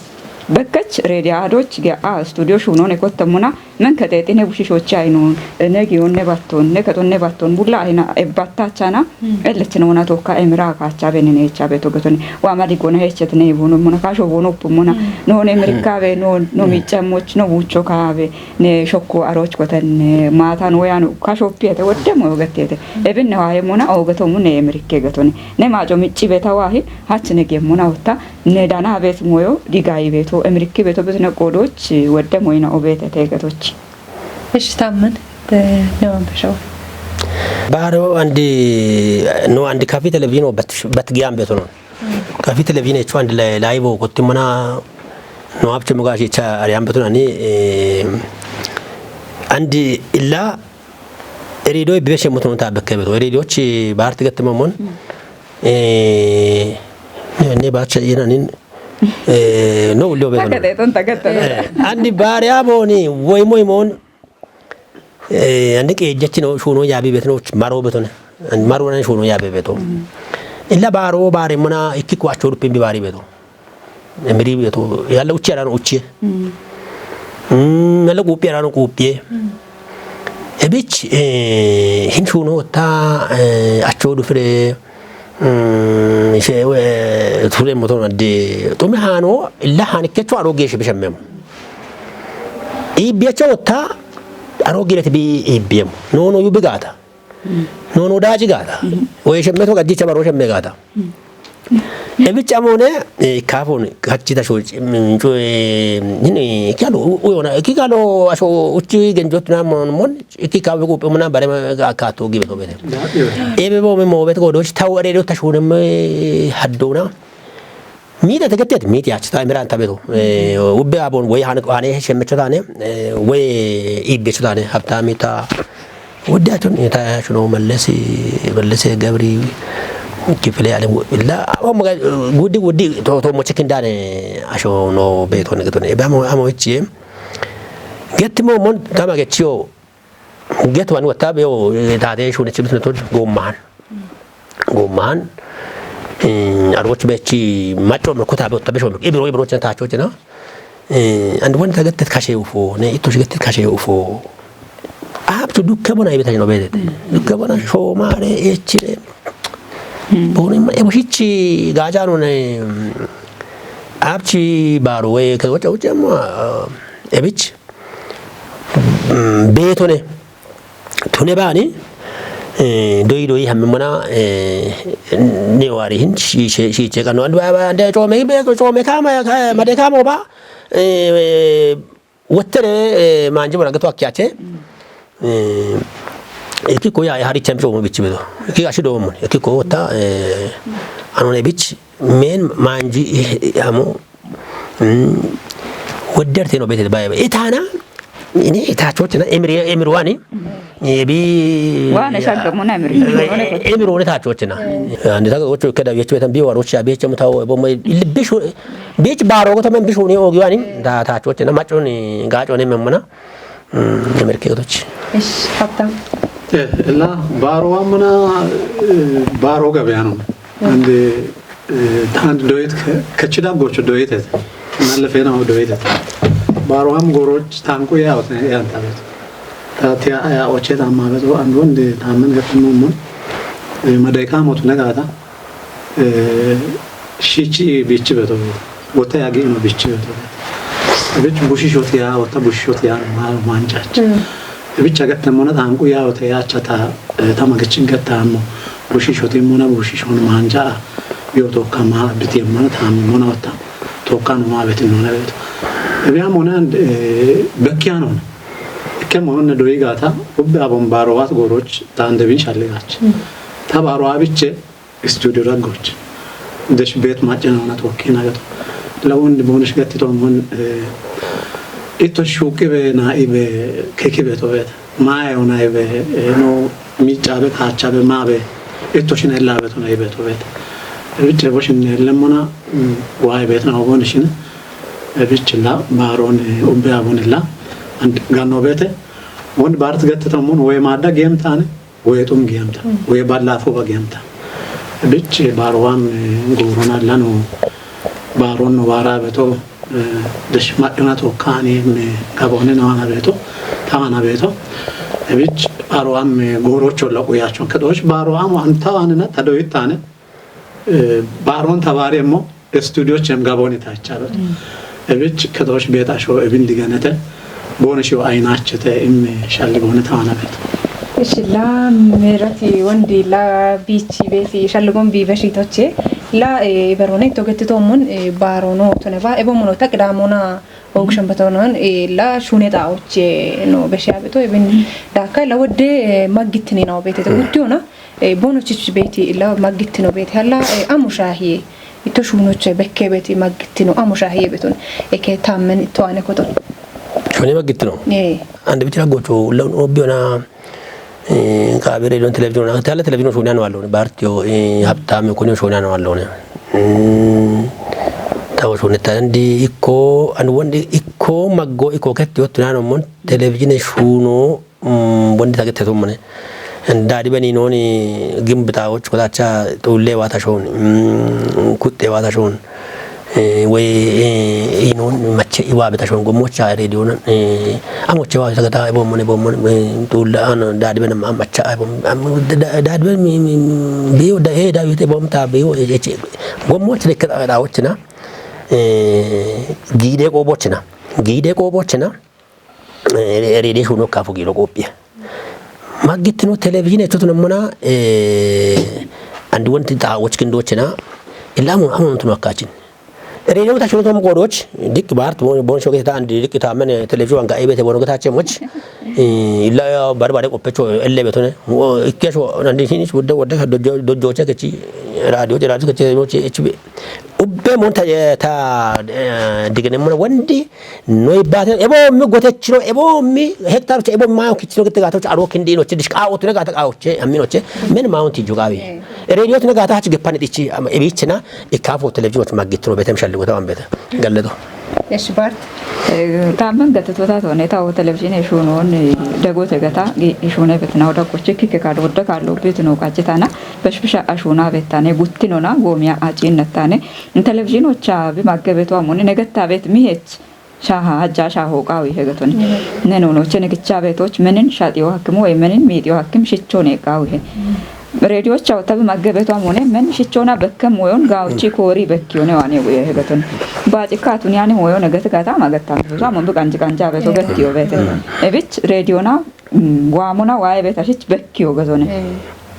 Bekkech reediya adoch ge'a studio shuunon ekottemmuna men kexeexi ne bushishochi ayinoon ne giyon ne batton ne kexon ne batton bulla ahina ebbattachana. Ellechinoona tokka emira kaacha benineecha betogetone. Wamadi gona hechet ne ibunommuna kasho bonoppemmuna. Noon emirikkabe noon no miccammoch no buucho kaabe ne shokko aroch goten ne maatan woyan kasho piyete wodde moyo gettete. Ebinne waayemmuna oogetomu ne emirikke getone. Ne maaco micci beta waahi hach negeemmuna otta ne dana beet moyo digayi beeto emirikki beeto betine qoodoch wodde moyina obeete teegetoch. Eshi tammen ne wambeshawa. Baaro andi no andi kafi televizino bat bat giyam beto non. Kafi televizino echo andi laibo kotti mana no abche mugashi cha ari ambeto nani. Andi illa erido bibeshe mutuno ta bekke beto erido chi baarti gette momon. Eh, ne bacha yenanin. Eh, no ulio beto. Tagate ton tagate. Andi baare aboni woy moy mon. Eh, andi ke jachino shuno yabi betno maro betone. Andi maro nan shuno yabi beto. Illa baaro baare mona ikki kwacho rupin bi baari beto. Emiri beto yalla uchi arano uchi. Mm, yalla kupi arano kupi. Ebich, eh, hin shuno ta, eh, acho du fire, mm, she, eh, ture motor na de. Tumi hano, illa hanike cho aroge she bishamem. Ibi acho ta, aroge le tibi ibiyem. No, no, yu bigata. No, no, daji gata. We shemme to gaji chabaro shemme gata. Ebicha mone, eh, kafon, kachita sho, mm, cho, eh, nini, kialo, u-, uyona, kikalo, asho, uchi genjot na mon, mon, kikabe ko, mona bare ma, ka, ka to gibe to bete. Ebe bo me mo bete ko, dochi, tau are do, tashune me, haddona. Mita tegetet, miti achita, imiran tabeto. Eh, ubbe abon, we han, ane, shemme chotane, eh, we ibbe chotane, hapta mita, ወዲያቸውን የታያችሁ ነው። መለስ፣ መለስ ገብሪ ክፍሌ አለ። ላ አሁን ጉዲ ጉዲ ቶሞ ችክ እንዳነ አሾ ነው። ቤት ሆነ ገቶነ ባሞ አሞ እቺ ገትሞ ሞን ታማ ገቺዮ ገት ዋን ወታ ቤው ታቴ ሹነ ችሉት ነቶች ጎማን ጎማን አሮች በቺ ማጮ መኩታ በወጣ በሾ ኢብሮ ኢብሮች ታቾች ነው። አንድ ወን ተገተት ካሸ ውፎ፣ ነ ኢቶሽ ገተት ካሸ ውፎ። አብቱ ዱከ ቦና ይበታች ነው ቤት። ዱከ ቦና ሾማሬ ኤችሬ። ቦኔ ኤቦሽቺ ጋጃ ነው። ነ አብቺ ባሮ ወይ ከወጨ ወጨ ማ ኤብች ቤት ሆነ ቱኔ ባኒ ዶይ ዶይ ሀምመና ኔዋሪ ህን ሺቼ ቀኖ አንዱ አባ እንደ ጮሜ ጮሜ ካማ መደ ካሞ ባ ወተረ ማንጂ ወራገቱ አኪያቼ እኪ ኮ ያ ሀሪ ቸምሾ ቢች ብሎ እኪ አሺ ዶሞ እኪ ኮ ወታ አኖኔ ቢች ሜን ማንጂ አሞ ወደርቴ ነው ቤት ባይ ኢታና እኔ ኢታቾች ና ኤምሪ ኤምሪ ዋኒ ኤቢ ዋነ ሻገሙና ኤምሪ ኤምሪ ሆነ ታቾች ና አንድ ታቆቹ ከዳዮች ቤተን ቢዋሮች ያ ቤቸም ታው ቦሞ ልብሽ ቤች ባሮ ከተመን ቢሽ ሆነ ኦጊዋኒ ታቾች ና ማጮን ጋጮን መምና ኤምሪ ኬቶች እሺ ሀብታም እና ባሮ ዋምና ባሮ ገበያ ነው። አንድ አንድ ዶይት ከችዳጎቹ ዶይት ማለፌ ነው። ዶይት ባሮሃም ጎሮች ታንቁ ያውት ያንታለት ታቲያ ያ ኦቼ ታማበት አንድ ወንድ ታመን ገጥሞ ምን መደካ ሞቱ ነጋታ ሺቺ ቢች በተው ወታ ያገ ነው ቢች በተው ብች ቡሺሾት ያ ወታ ቡሺሾት ያ ማንጫች ብቻ ገተሞነ ታንቁ ያ ወታ ያቻታ ተመግችን ገታሞ ቡሺሾት ሞነ ቡሺሾን ማንጫ ቢዮ ቶካ ማ ብትየም ሆነ ታሚ ሆነ ወታ ቶካ ነው ማበት ነው ነው። እቢያም ሆነ አንድ በኪያ ነው። እከም ሆነ ዶይ ጋታ ውብ አቦን ባሮዋት ጎሮች ታንደቢን ሻለጋች ታባሮ አብቼ ስቱዲዮ ረጎች ደሽ ቤት ማጨና ሆነ ቶኪ ነገቶ ለወንድ በሆነሽ ገትቶ ሆን ኢቶ ሹቂ በ ናኢ በ ከኪ በቶ ቤት ማየው ናኢ በ ኖ ሚጫ በ ካቻ በ ማ በ ኢቶሽን ኤላ በቶ ናኢ በቶ ቤት ብጭ ቦሽን የለሙና ዋይ ቤት ነው። ሆንሽን ብጭ ላ ባሮን ኡቤ አቡን ላ አንድ ጋኖ ቤት ወንድ ባርት ገትተሙን ወይ ማዳ ጌምታን ወይ ጡም ጊያምታ ወይ ባላፎ ባጊያምታ ብጭ ባሮዋም ጎሮና ላኑ ባሮን ነው ባራ በቶ ደሽ ማቅና ቶካኔ ገቦነ ነዋና ቤቶ ታዋና ቤቶ ብጭ ባሮዋም ጎሮቾ ለቁያቸውን ከጦች ባሮዋም አንታ ዋንና ተደዊታነ ባሮን ተባሪ ሞ ስቱዲዮች የምጋባውን የታቻበት እብች ከቶች ቤጣሾ እብን ዲገነተ ቦነሽው አይናችተ እም ሻል ቦነ ተዋናበት። እሺ ላ ምረት ወንዲ ላ ቢቺ ቤቲ ሻልጎን ቢበሺቶቼ ላ በሮኔ ቶገትቶሙን ባሮኖ ቱነባ ኤቦሙኖ ተቅዳሞና ኦግሸን በተሆነን ላ ሹኔጣዎች ነው በሺያቤቶ ብን ዳካ ለወደ ማግትኒ ነው ቤት ውድ ሆና ቦኖችች ቤት ለማግት ነው ቤት ያላ አሙሻሂ ኢቶ ሹኖች በከ ቤት ማግት ነው አሙሻሂ ቤቱን እከ ታመን ተዋነ ኮቶ ሾኔ ማግት ነው። አንድ ብቻ ጎቾ ለኦብ ሆና ካቤሬ ዶን ቴሌቪዥን ሆና ያለ ቴሌቪዥን ሾኒያ ነው አለው ባርቲዮ ሀብታም ኮኒዮ ሾኒያ ነው አለው። ታወ ሾኔታ እንዲ ኢኮ አንድ ወንድ ኢኮ ማጎ ኢኮ ከት ወጥና ነው ሞን ቴሌቪዥን ሹኖ ወንድ ታገተቱም ነ እንዳ ዲበኒ ኖኒ ግንብ ጣዎች ኮታቻ ጡሌ ዋታሾን ኩጤ ዋታሾን Woy inuun mache iwaa beta shon gommocha radio nan amoche waa sagata ibomone bomone tulla an dadibe nam macha ibom dadibe mi biyo da e da yute bom ta biyo eche gommocha de kada da ochna gide ko bochna gide ko bochna radio shuno kafu giro kopia. Maggitino televizhiine tutun ammana andi wanti ta wachkin dochina illa amun amun tunu akachin. Radio ta shuno tom godoch dik bart bon bon shoge ta andi dik ta men televizhiin ga ebe te bon ga ta chemoch illa ya barbare koppecho elle betone ikkesho andi hinis wudde wudde dojo dojo chekechi radio radio chekechi mochi hb ubbe mon ta ta digene mon wandi Noy bate ebo mi gotechino ebo mi hektar che ebo mayo kichino gete gato aro kindi no che dish kawo tuna gata kawo che amino che men mayon ti jugawi radio tuna gata hachi gepani dichi ebichina ikafu television maggitino betem shalli gota ambeta galleto. Eshi bart tamen gata tota to ne tawo television shunon dagote gata shune betna oda koche kike kado oda kalo betno kachitana bashbisha ashuna betane guttinona gomiya acinnatane Televizhiinocha bi maggebeto amuni negetta bet mihech shaha hajja shaho qawi hegatoni nenono chene gicha betoch menin shatiyo hakimu way menin midiyo hakim shichone qawi he. Rediocha wata bi maggebeto amune men shichona bekkem woyon gawchi kori bekkiyone wane wuye hegatoni. Baci katun yani woyon eget gata magattan so amon bi ganji ganja beto bekkiyo bete. Ebich rediona wamona waye beta shich bekkiyo gatoni.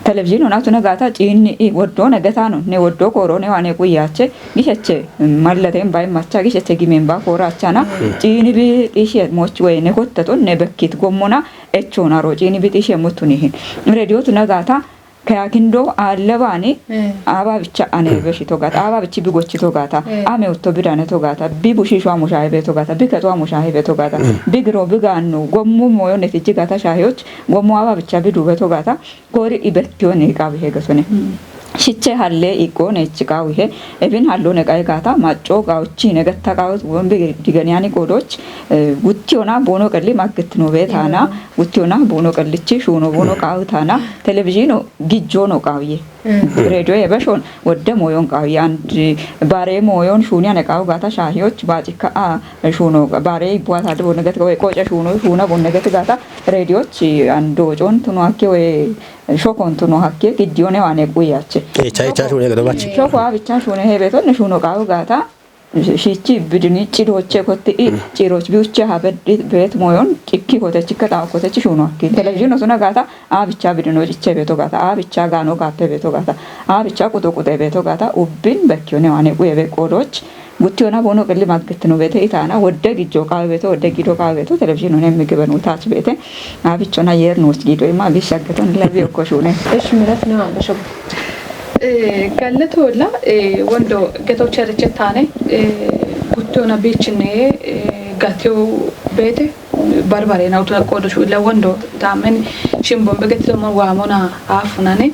Televizhiin ona tuna gata ciinni i woddo ne gata no ne woddo koro ne wane kuyache gisheche mallate mbai macha gisheche gimen ba kora achana ciini bi ishe moch we ne kottato ne bekkit gommona echona ro ciini bi ishe mutuni hin. Radio tuna gata kaya kindo allabani aba bicha ane beshito gata aba bichi bigochito gata ame utto bidane to gata bi bushi shwa mushahe beto gata bi katwa mushahe beto gata bi giro bi ganno gommu moyo ne tijji gata shahiyoch gommu aba bicha bi dube to gata Kori ibettiyo ne qawihe gasone. Shiche halle iqqo ne ichi qawihe ebin hallo ne qae gata macco qawchi ne gatta qawut won be diganiyani qodoch guttiyo na bono qalli maggittino betana guttiyo na bono qallichi shuno bono qawutana televizhino gijjo no qawiye. Radio ye bashon wodde moyon qawiye and bare moyon shuniya ne qawu gata shahiyoch bacikka a shuno bare ibuata de bono gatta qoca shuno shuna bono gatta gata Rediochi ando contu no hakke we shokon tu no hakke giddiyo ne wane quyache. Echa echa shune gado bachi. Shoko abicha shune hebeto ne shuno qawu gata shichi bidini cidoche kotti i ciroch biuche ha bedit bet moyon cikki kote cikka ta kote ci shuno hakke. Televizyon osuna gata abicha bidino ciche beto gata abicha gano gape beto gata abicha kuto kute beto gata ubbin bekkiyo ne wane quye be qodoch Guttiyona bono qilli maggittino beete itaana wodde gijjo qaawe beeto wodde gido qaawe beeto televizhiinun hemmi gibenu taach beete aabichona yeer nuus giido ima bishaggeton lebi okko shuune. Esh mirat ne ambasho. Galle toolla wondo getocha riche taane guttiyona biichinne gatiyo beete Barbare na utu akkodo shu illa wondo damen shimbon begette tomon wamona afunane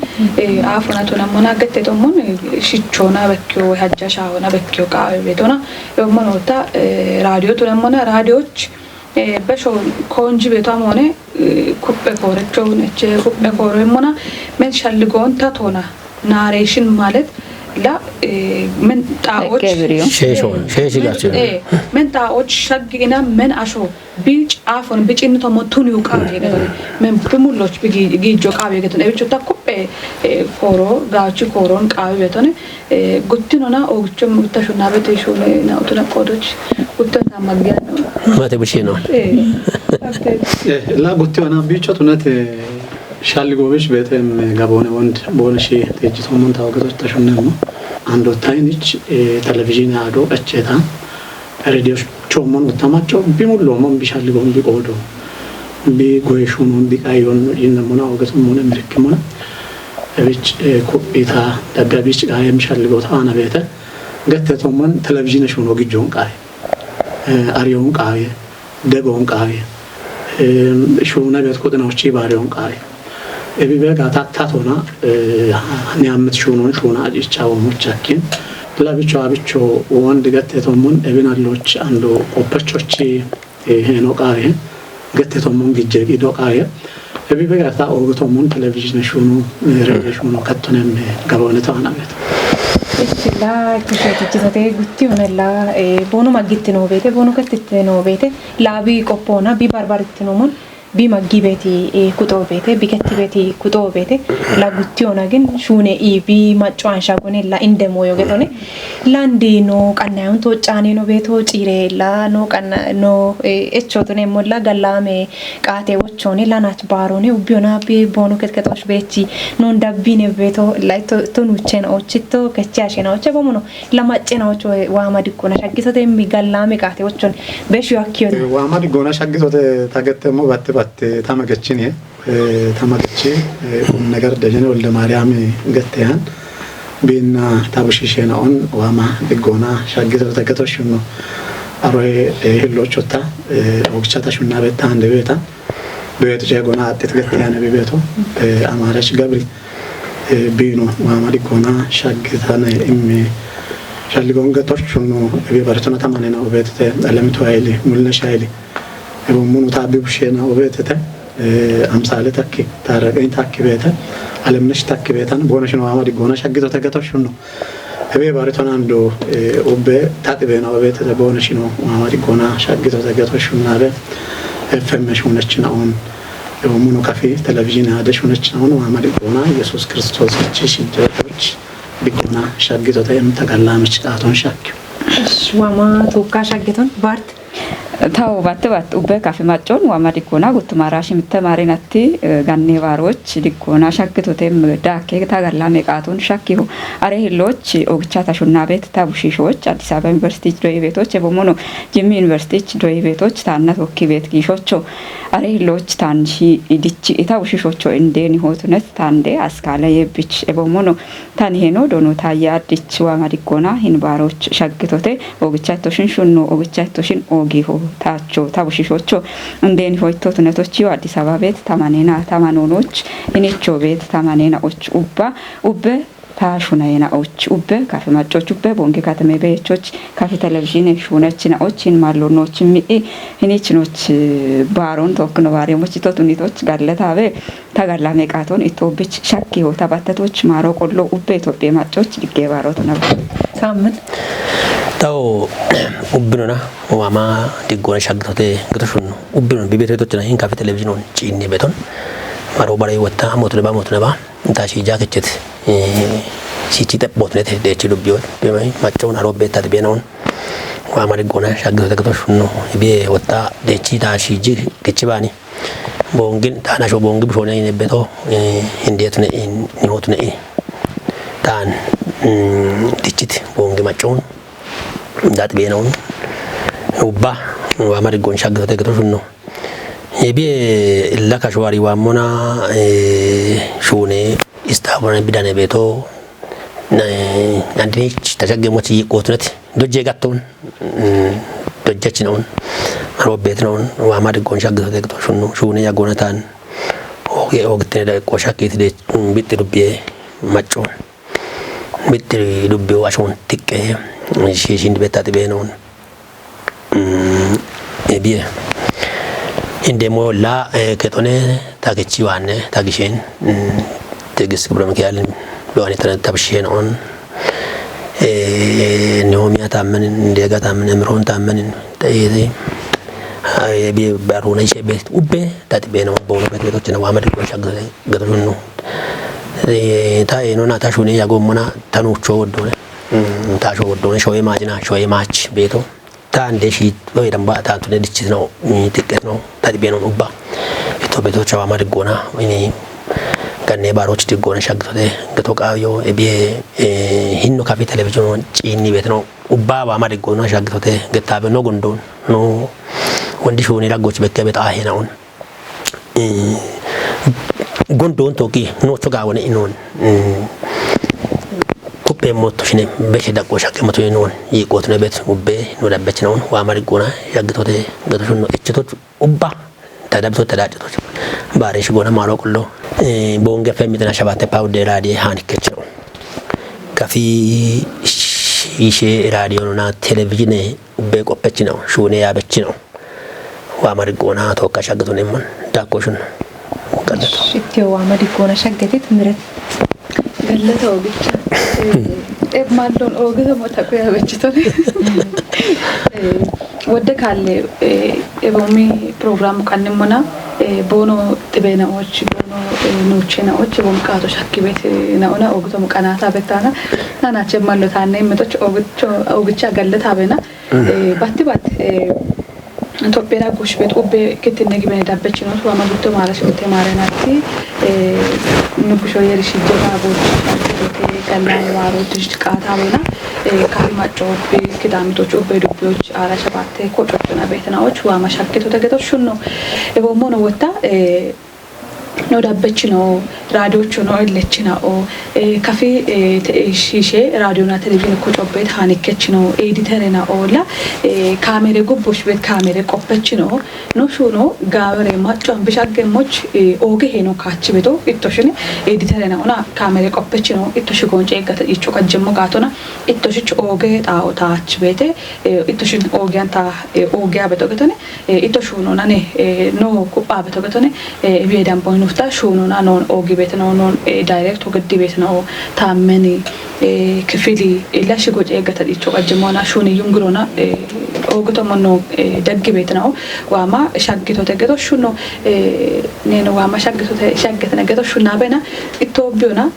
afuna tona mona gette tomon shichona bekkiyo hajja shahona bekkiyo qawe betona yomon ota radio tona mona radioch besho konji beto amone kuppe korecho neche kuppe koro mona men shalligon tatona narration ማለት la men ጣዖት ሼሾ ሼሽ ጋር men ጣዖት ሸግና men asho Bi caafon bi cinni tommo tuniyu qaawe jeegatone. Men bi mulloch bi giijo qaawe jeegatone. Ebicho ta kuppe kooro gaachi kooron qaawe beetone. Guttinona oogicho min gutta shunnaabete shuune na utuna qoodoch gutton ta maggiyan. Mate bushino. Eh. La guttiona bicho tunate shalli goobish beetem gaboone wond boone shi teejjitoommonta ogesoch ta shunnammo. Ando tayinich televizhiine ado qachcheeta. Redioch choomon uttamacho bimulloomon bishalligoon biqoodo bigoyeshunon biqayon yinnamona ogesommona mirikimona ebich ku'ita daggabich qaayem shalligoota aana beete gettetomon televizhiine shuuno gijjoon qaaye ariyoon qaaye degoon qaaye shuuna beet kuxinochi baariyoon qaaye Ebibe gata tatona ne amet shunon shuna acicha womochakin labicho abicho won digate tomon ebin alloch ando oppachochi heno qawe gate tomon gijje gido qawe ebibe gata ogo tomon television shuno radio shuno kattonem gabone tana beto Ishshi la kusheeti jisate gutti unella, eh, boonu maggitti noo beete, boonu kettitte noo beete, laabi qoppoona bi barbaritti noomon, bi maggi beeti, eh, kuxoo beete, bi ketti beeti kuxoo beete, la gutti ona gin shuune ii bi macco ansha gone la inde mooyo getone, landi no qannayun to caane no beeto ciire la no qanna no, eh, echo tone molla gallame qaate wochone lanach baarone ubbiona bi boonu ketketosh beechi non dabbine beeto la to, to nuchena ochitto kechi ashena oche bomuno la maccena ocho waama dikkona shaggisote mi gallame qaate wochone beshu akkiyote. Eh, waama dikkona shaggisote tagettemmo batte batte tama gechini, eh, tama gechi, eh, um, negar dejene Wolde Maariyami getteyan biinna tabushishena on waama dikkona shaggisote tagetoshunno. Aroye, eh, hillochotta, eh, ogchata shunna betta hande beta. Beetu cee gona axxit getteyane bi beetu, eh, Amaarach Gabri, eh, biino waama dikkona shaggitane immi shalligonge torchunno ebi baritona tamanena obeetete Alemitu Hayili, Mulnesh Hayili, ebo munu taabbi bushena obeetete, eh, Amsaale Takki, Taaraqeny Takki beete, Alemnesh Takki beetan, boona shino waama dikkona shaggitote getoshunno. Ebe baritonando, eh, ubbe taxibena obeetete boona shino waama dikkona shaggitote getoshunnabe, F M shunechina on, ebo muno kafi televizhiin ade shunechina on waama dikkona Yesus Kristos ichi shidderoch dikkona shaggitote em tagalla mich qaaton shakki. Esh, waama tokka shaggiton Bart. Tawo batte batte ubbe kafi maccon waama dikkona guttumara shimitte maarinatti, eh, ganne baaroch dikkona shaggitote em daakke tagalla meqaaton shakkihu. Are hilloch ogicha ta shunnaabet ta bushishoch Addis Ababa University doyi beetoch ebo mono Jimmi University doyi beetoch taanna tokki beet giishocho. Are hilloch taan shi idichi ita bushishocho indeeni hootunet taande askaala yebbich ebo mono Tani heno dono tayya addich waama dikkona hin baaroch shaggitote ogicha ittoshin shunno ogicha ittoshin oogiho taacho ta bushishocho. Indeeni hoyitto tunetochi yo Addis Ababet tamanena tamanonoch hinicho beet tamanena och ubba ubbe ta shunayena och ubbe kafe maccoch ubbe bonge katame beechoch kafe televizhiine shunechina och hin mallonoch mi'i hinichinoch, eh, baaron tokkino baaremoch ito tunitoch galletabe Tagalla meqaaton itoobbich shakkiho tabattatoch maaro qollo ubbe Itophiye maccoch digge baaroto nabo. Saammin. Tawo ubbinona waama diggona shaggitote gito shunno. Ubbinona bibete tochina hinkafi televizhinon ciinni beton. Maro bare watta mootune ba mootune ba. Inta shi jaakechete. Eh, shichi xebbotnete deechi dubbiyo. Bemai maccoon aro bettati benon. Waama diggona shaggitote gito shunno. Biye watta deechi ta shi ji kichibani. Boongin taan asho boongi bushoone in ebbeto, eh, hindeetune in nihootune i. Taan, mm, dichit boongi maccoon. Daat beenaun. Ubba, waama diggoon shaggisote gito shunno. Ebiye illa kashuwari waammona, eh, shuune istaabona bidane beeto. Na, andinich tashagge mochi yiqqootuneti. Dojje gattoon. Mm, dojjachin on. Aro beetin on. Waama diggoon shaggisote gito shunnu. Shuune yaggoona taan. Oge, ogittine da qoshakkiiti de, mm, bitti dubbiye macco. Bitti dubbiyo ashoon tiqqe. Shiishin dibettaati beenoon. Mm, ebiye. Inde mo la, eh, ketone, ta kechi waane, ta gishen. Mm, Tegis Gibra Mikael, lo ani tana tabshen on. Eh, Naomiya Taammanin, Ndeega Taammanin, Emiroon Taammanin, ta'eeti. Ay, bi baruna ishe be, ubbe, tati bena, bono, be, to, chena, wama, de, ko, shag, gato, no. Eh, ta, eh, no, na, ta, shuni, ya, go, mona, tanu, cho, do, ne. Mm, ta, cho, do, ne, shoye, majina, shoye, mach, beto. Taande shi ɗo e ɗan mba'a taantude diccitino, mi tikketino, taɗi ɓe noon ubba. E to ɓe to cawaama diggoona, ini ganne ɓa rocciti diggoona caggitode, geto qaawiyo e ɓiye, e hinno kafi televizyon on ciinni ɓe teno ubba waama diggoona caggitode, gettaaɓe no gondon, no wondi cuuni raggoci ɓe keɓe ta hena on. Eh, gondo on toki no coga woni inon. Mm. Kuppe motto shine beshe dakko shakke motto inon. Yi kotno bet ubbe no dabbet non wa mari gona yaggi tote gato shunno eccoto ubba. Ta dabbi tote da to. Bare shi gona maro kullo. Eh, bonge femmi tana shabate pawde radio hani kecno. Kafi ishe radio no na television ubbe ko pecno shune ya becno. Waama diggoona tokka shaggatun imman daakko shun. Gallatoo. Ittiyo waama diggoona shaggate timiret. Gallatoo bicha. Eh, Mallon oogisa mo taphe abechitone. Wodde kaalle, eboomi program qannimmona, boono xibenaoch, boono nuuchenaoch, boom qaato shakki beet naona oogisa mo qanaata betana. Nanache mallo taanne metoch oogicho, oogicha galle taabena. Batti batti Itophiya goshbet ubbe kittinne gibene dabbechinoot waama gutto maara shimte maare naatti. Nuggusho yeri shijjeta gochi shakki dote gallani waaro tish qaata wena. Kafi macco ubbe kidaamitoch ubbe dubbiyoch aara shabatte kococcona beetinaoch waama shakkitote geto shunno. Eboomono wotta no dabbechino raadiyocho no illechina o kafi te shiishe raadiyona televizhiin ko cobbeet haanikkechino editere na oola kaamere gubbosh bet kaamere qoppechino no shuno gaawere macco ambishagge moch ooge heeno kaachi beto ittoshine editere na ona kaamere qoppechino ittoshi goonce eggata icho qajjemmo gaatona ittoshich ooge xaao taach beete ittoshin oogiyan ta oogiya beto getone itto shuuno nane no ku'aabe togetone ebiye damboy nufta shuuno na non oogi beteno non direct ogeddi beteno taammeni kifili illa shigo ceeggata dhicho qajjemona shuuni yungirona oogoto monno daggi beteno waama shaggitote geto shuno neno waama shaggitote shaggetene geto shunabena itto biyona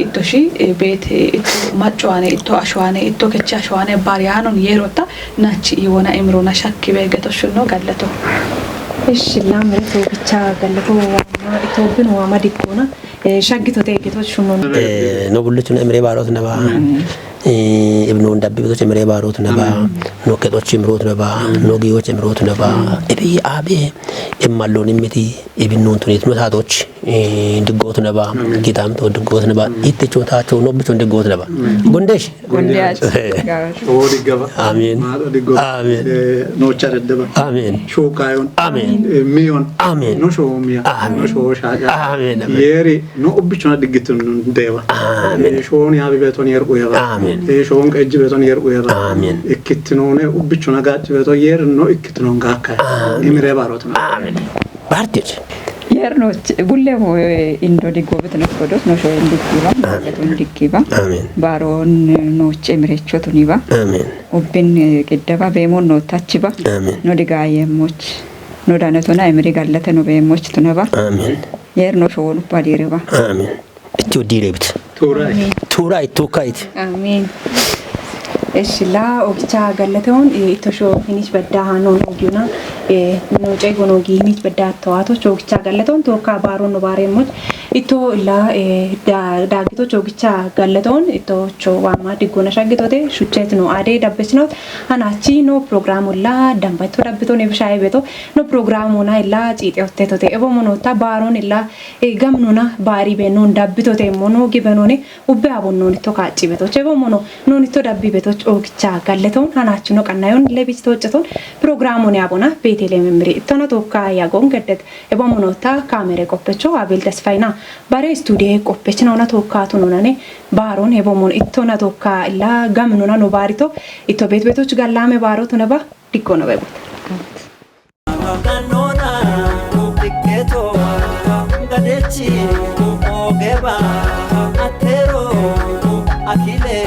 ittoshi beet itto maccowaane itto ashowaane itto kecha ashowaane bariyaanon yeerota nachi iwona imrona shakki beegetoshunno gallato. Ishi lamere toogicha gallato waama itobin waama dikkona shaggitote geto shunno. No bullichun emre baarot naba. Ibnu ndabbi beto emre baarot naba. No ketoch imrot naba. No giyoch imrot naba. Ebi abe imallon immiti ibinnuun tuniit nu taatoch diggoot naba gitaamto diggoot naba ittichoo taachoo nobbichon diggoot naba gondeesh. Gondeesh. Shoo diggaba. Amiin. Maadho diggoba. Amiin. Noocha daddaba. Amiin. Shoo kaayoon. Amiin. Miyoon. Amiin. No shoo miya. Amiin. No shoo shaaca. Amiin. Yeeri no ubbichona diggitun deeba. Amiin. Shoon yaabi beton yer uyaba. Amiin. Shoon qejji beton yer uyaba. Amiin. Ikkittinoone ubbichona gaacci beton yer no ikkittinon gaakka. Amiin. Imire baarotona. Amiin. Baartich. Yerno gullemo indo diggo betene kodos no shoyen dikkiba, no beton dikkiba. Amiin. Baron no chemrecho tuniba. Amiin. Ubbin geddaba bemon no tachiba. Amiin. No digaye moch. No danetona emri gallate no be moch tunaba. Amiin. Yerno shonu padiriba. Amiin. Itti uddiireebit. Tuuraa. Tuuraa itti ukkaayit. Amiin. Eshi laa ogicha gallateon itosho hinish badda hanon ogiuna no cego no gi hinish badda to ato chogicha gallateon to ka baro no bare mo ito la daagito chogicha gallateon ito cho wama diggona shaggitote shuchet no ade dabbesno anachi no program la damba to dabbito ne bishaye beto no program na illa ciite otte tote ebo mono ta baron illa gamnuna baari be non dabbitote mono gibenone ubbe abon non to kacci beto chebo mono non to dabbi beto ogicha galleton hanachino qannayon lebich to ceton programone abona betele memri tona to ka yagon geddet ebo mono ta kamere koppecho abil tesfaina bare studie koppechina ona to ka tunonane baron ebo mono itona to ka la gamnuna no barito ito bet betoch gallame baro tunaba dikkono bebot. Gannoona xiqqeetoo gadeechi ogeeba atteeroo akilee